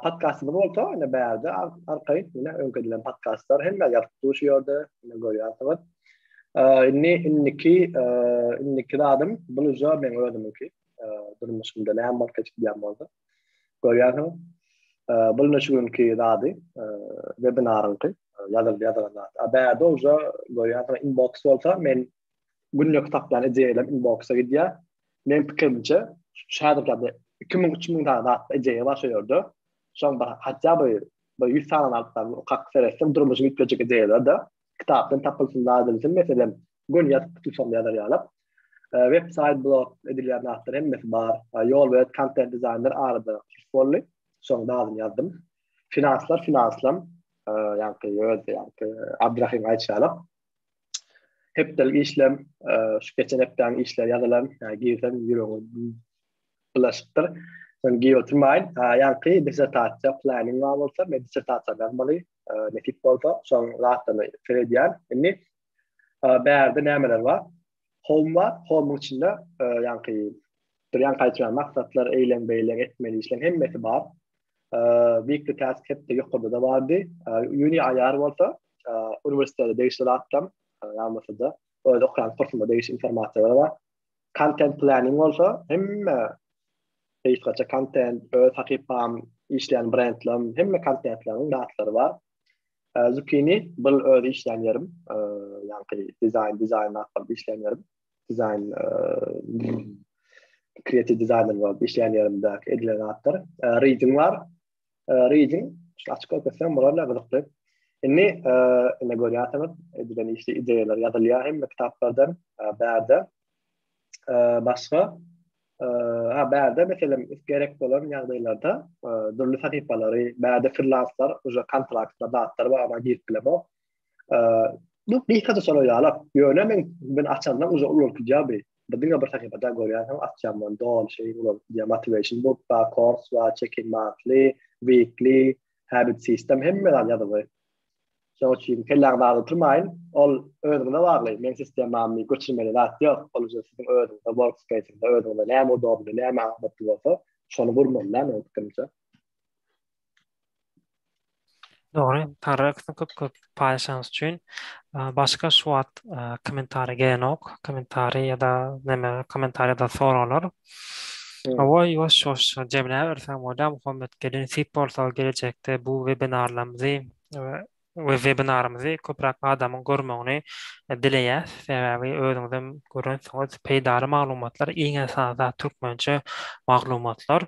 Speaker 1: Podkastymyz bolsa ine bärde arkaýyn ine öňki edilen podkastlar hemme ýazyp dur şu ýerde ine görýärsiňiz. Indi indiki indiki zadym bul uje meň özümiňki. Durmuşymda näme bolup geçip gidýän bolsa. Görýärsiňiz. Bul ine şu günki zady webinaryňky ýazyldy ýazylan zat. A bärde uje görýärsiňiz inbox bolsa men günlük tapýan ideýalarym inboxa gidýär. Meň pikirimçe, şu häzirki ýagdaýda 2000, 3000 sany zat ideýa bar şu ýerde. Şoň bir hatda bir bir 100 sanyny alyp baryp okap seretseň durmuşyň üýtgejek ideýalar-da. Kitapdan tapylsyn, zat edilsin, meselem, göni ýazyp tutsam ýazar ýalak. Web saýt, blog edilýän zatlar hemmesi bar. Ýolbelet kontent dizaýner arada kurs boldy. Şoň zadyny ýazdym. Finanslar finanslam, ýaňky öz ýaňky Abdyrahym aýtşy ýalak. Hepdelik işlem, şu geçen hepdäniň işleri ýazylan, ýa girsem ýüregiňiz bulaşypdyr. Şony girip oturmaýyn. Ýaňky dissertasiýa planning bar bolsa, men dissertasiýa ýazmaly, nesip bolsa, şoň zatlaryny seredýän. Indi bärde nämeler bar? Home bar, home-yň içinde ýaňky bir ýaňky aýtýan maksatlar, eýleň-beýleň etmeli işleň hemmesi bar. Weekly task hepde ýokarda-da bardy. Uni IR bolsa, uniwersitete degişli zatlam, ýa-da öz okaýan kursuma degişli informasiýalar bar. Content planning bolsa, hemme gysgaça content, öz sahypam, işleýän brendlerim, hemme kontentleriň zatlary bar. Zucchini, bul öz işleýän ýerim, ýaňky dizaýn, dizaýn zatlar işleýän ýerim. Dizaýn kreatiw dizaýner bolup işleýän ýerimdäki edilen zatlar. Reading bar. Reading, şu açyk görkezsem bolar ne gyzykly. Indi ine görýärsiňiz, edilen işli ideýalar ýazylýar hemme kitaplardan bärde. Başga ha bärde meselem gerek bolan ýagdaýlarda dürli sahypalary, bärde freelanslar, uje kontraktlar, zatlar bar, ona girip bilemok. Bu gysgaça şolar ýalak. Ýöne men ben açanda uje ulalyp gidýär bi. Bu diňe bir sahypada görýärsiň, açýan men doly şey ulalyp gidýär. Motivation book bar, course bar, check-in monthly, weekly, habit system hemme zat ýazylgy. Şonuň üçin kelläňizi agyrtmaýyn. Ol özüňize bagly. Meň sistemamy göçürmeli zat ýok. Ol uje siziň özüňize workspace-iňizde özüňize näme udobny, näme amatly bolsa, şony gurmaly meniň pikirimçe.
Speaker 2: Dogry, Taryk köp köp paýlaşanyňyz üçin. Başga şu wagt kommentariý gelenok. Kommentariý ýa-da näme kommentariý ýa-da soraglar. Hawa, ýuwaş ýuwaş jemläberseň bolýar Muhammet gelin nesip bolsa gelejekde bu webinarlarymyzy we webinarymyzy köpräk adamyň görmegini dileýäs. Sebäbi özüňizem görensiňiz peýdaly maglumatlar, iň esasy zat türkmençe maglumatlar.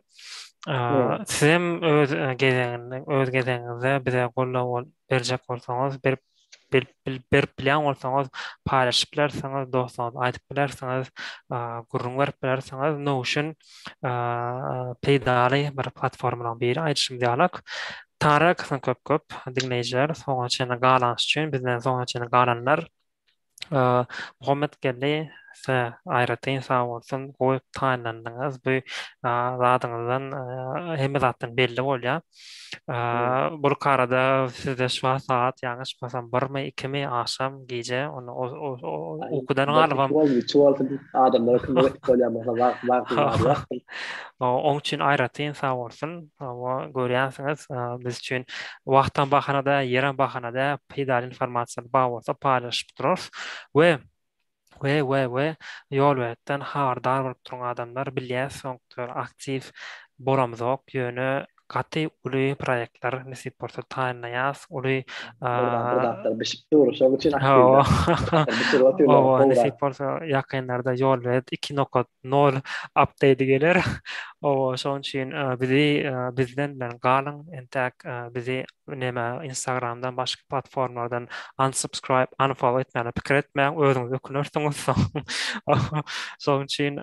Speaker 2: Sizem öz gezeginde, öz gezegiňizde bize goldaw berjek bolsaňyz, berip berip bilýän bolsaňyz, paýlaşyp bilersiňiz, dostlaryňyza aýdyp bilersiňiz, gürrüň berip bilersiňiz. Notion peýdaly bir platformalaryň biri aýdyşymyz ýalak. Taryk köp köp diňleýjiler soňuna çenli galanyňyz üçin, bizden soňuna çenli galanlar Muhammet Geldi size aýratyn sag bolsun gowy taýynlandyňyz bu zadyňyzdan hemme zatdan belli bolýar. Bu arada sizde şu wagt sagat ýalňyşmasam birmi ikimi agşam gije ony ukudan galybam.
Speaker 1: Üçi bolsun adamlara kömek edip bolýan bolsa wagt wagty bar.
Speaker 2: Oň üçin aýratyn sag bolsun. Görýänsiňiz biz üçin wagtam bahana däl ýerem bahana däl peýdaly informasiýalar bar bolsa paýlaşyp durarys we we we we Ýolbeletden habardar bolup duruň adamlar bilýäs soňky aktiw bolamzok ýöne gaty uly proýektler nesip bolsa taýynlaýas uly
Speaker 1: Bir zatlar bişip dur şoň üçin aktiw
Speaker 2: Hawa nesip bolsa ýakynlarda Ýolbelet 2 nokat nol update geler. Owa, şonuň üçin bizi bizden bilen galyň. Entäk bizi neme Instagramdan başga platformalardan unsubscribe, unfollow etmäne pikir etmäň, özüňiz ökünersiňiz soň. Şonuň üçin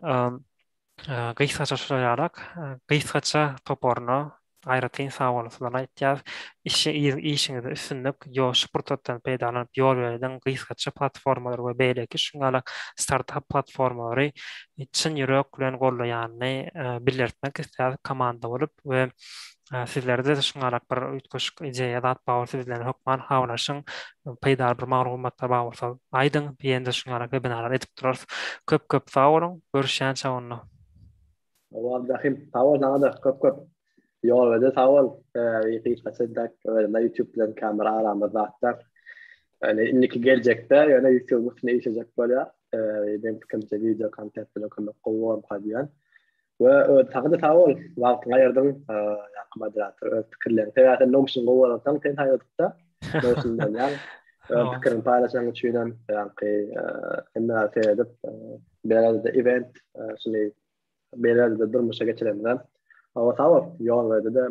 Speaker 2: gysgaça şular ýalak, gysgaça toparyna Aýratyn sagbolsunlar aýtýas. Işi işiňizde üstünlik, ýo şu pursatdan peýdalanyp ýol berediň gysgaça platformalary we beýleki şuňňalak startap platformalary çyn ýürek bilen goldaýanyny bildirtmek isleýäris komanda bolup we. Sizlerde-de şuňalak bir üýtgeşik ideýa zat bar bolsa biz bilen hökman habarlaşyň. Peýdaly bir maglumatlar bar bolsa aýdyň. Ýene-de şuňalak webinarlar edip durarys. Köp köp sag boluň. Görüşýänçä onda.
Speaker 1: Hawa Abdurahim, sag bol saňa-da köp köp. Ýolbede sag bol. Sebäbi gysgaça däk özümde YouTube bilen kamera aramyz zatlar. Ýöne indiki geljekde ýöne YouTube üstünde işlejek bolýar. Sebäbi meň pikirimçe wideo kontent bilen kömek gowy bolarmyka diýýän. We öz saňa-da sag bol. Wagtyňy aýyrdyň. Ýaňky moderator öz pikirleriňi. Sebäbi sen Notion gowy bolansoň sen saýladyk-da. Notion bolýaň. Öz pikiriňi paýlaşanyň üçin hem ýaňky hemme zady seredip, berelde event şuny berelde durmuşa geçirenimizem. Hawa sag bol. Ýol berdi-de.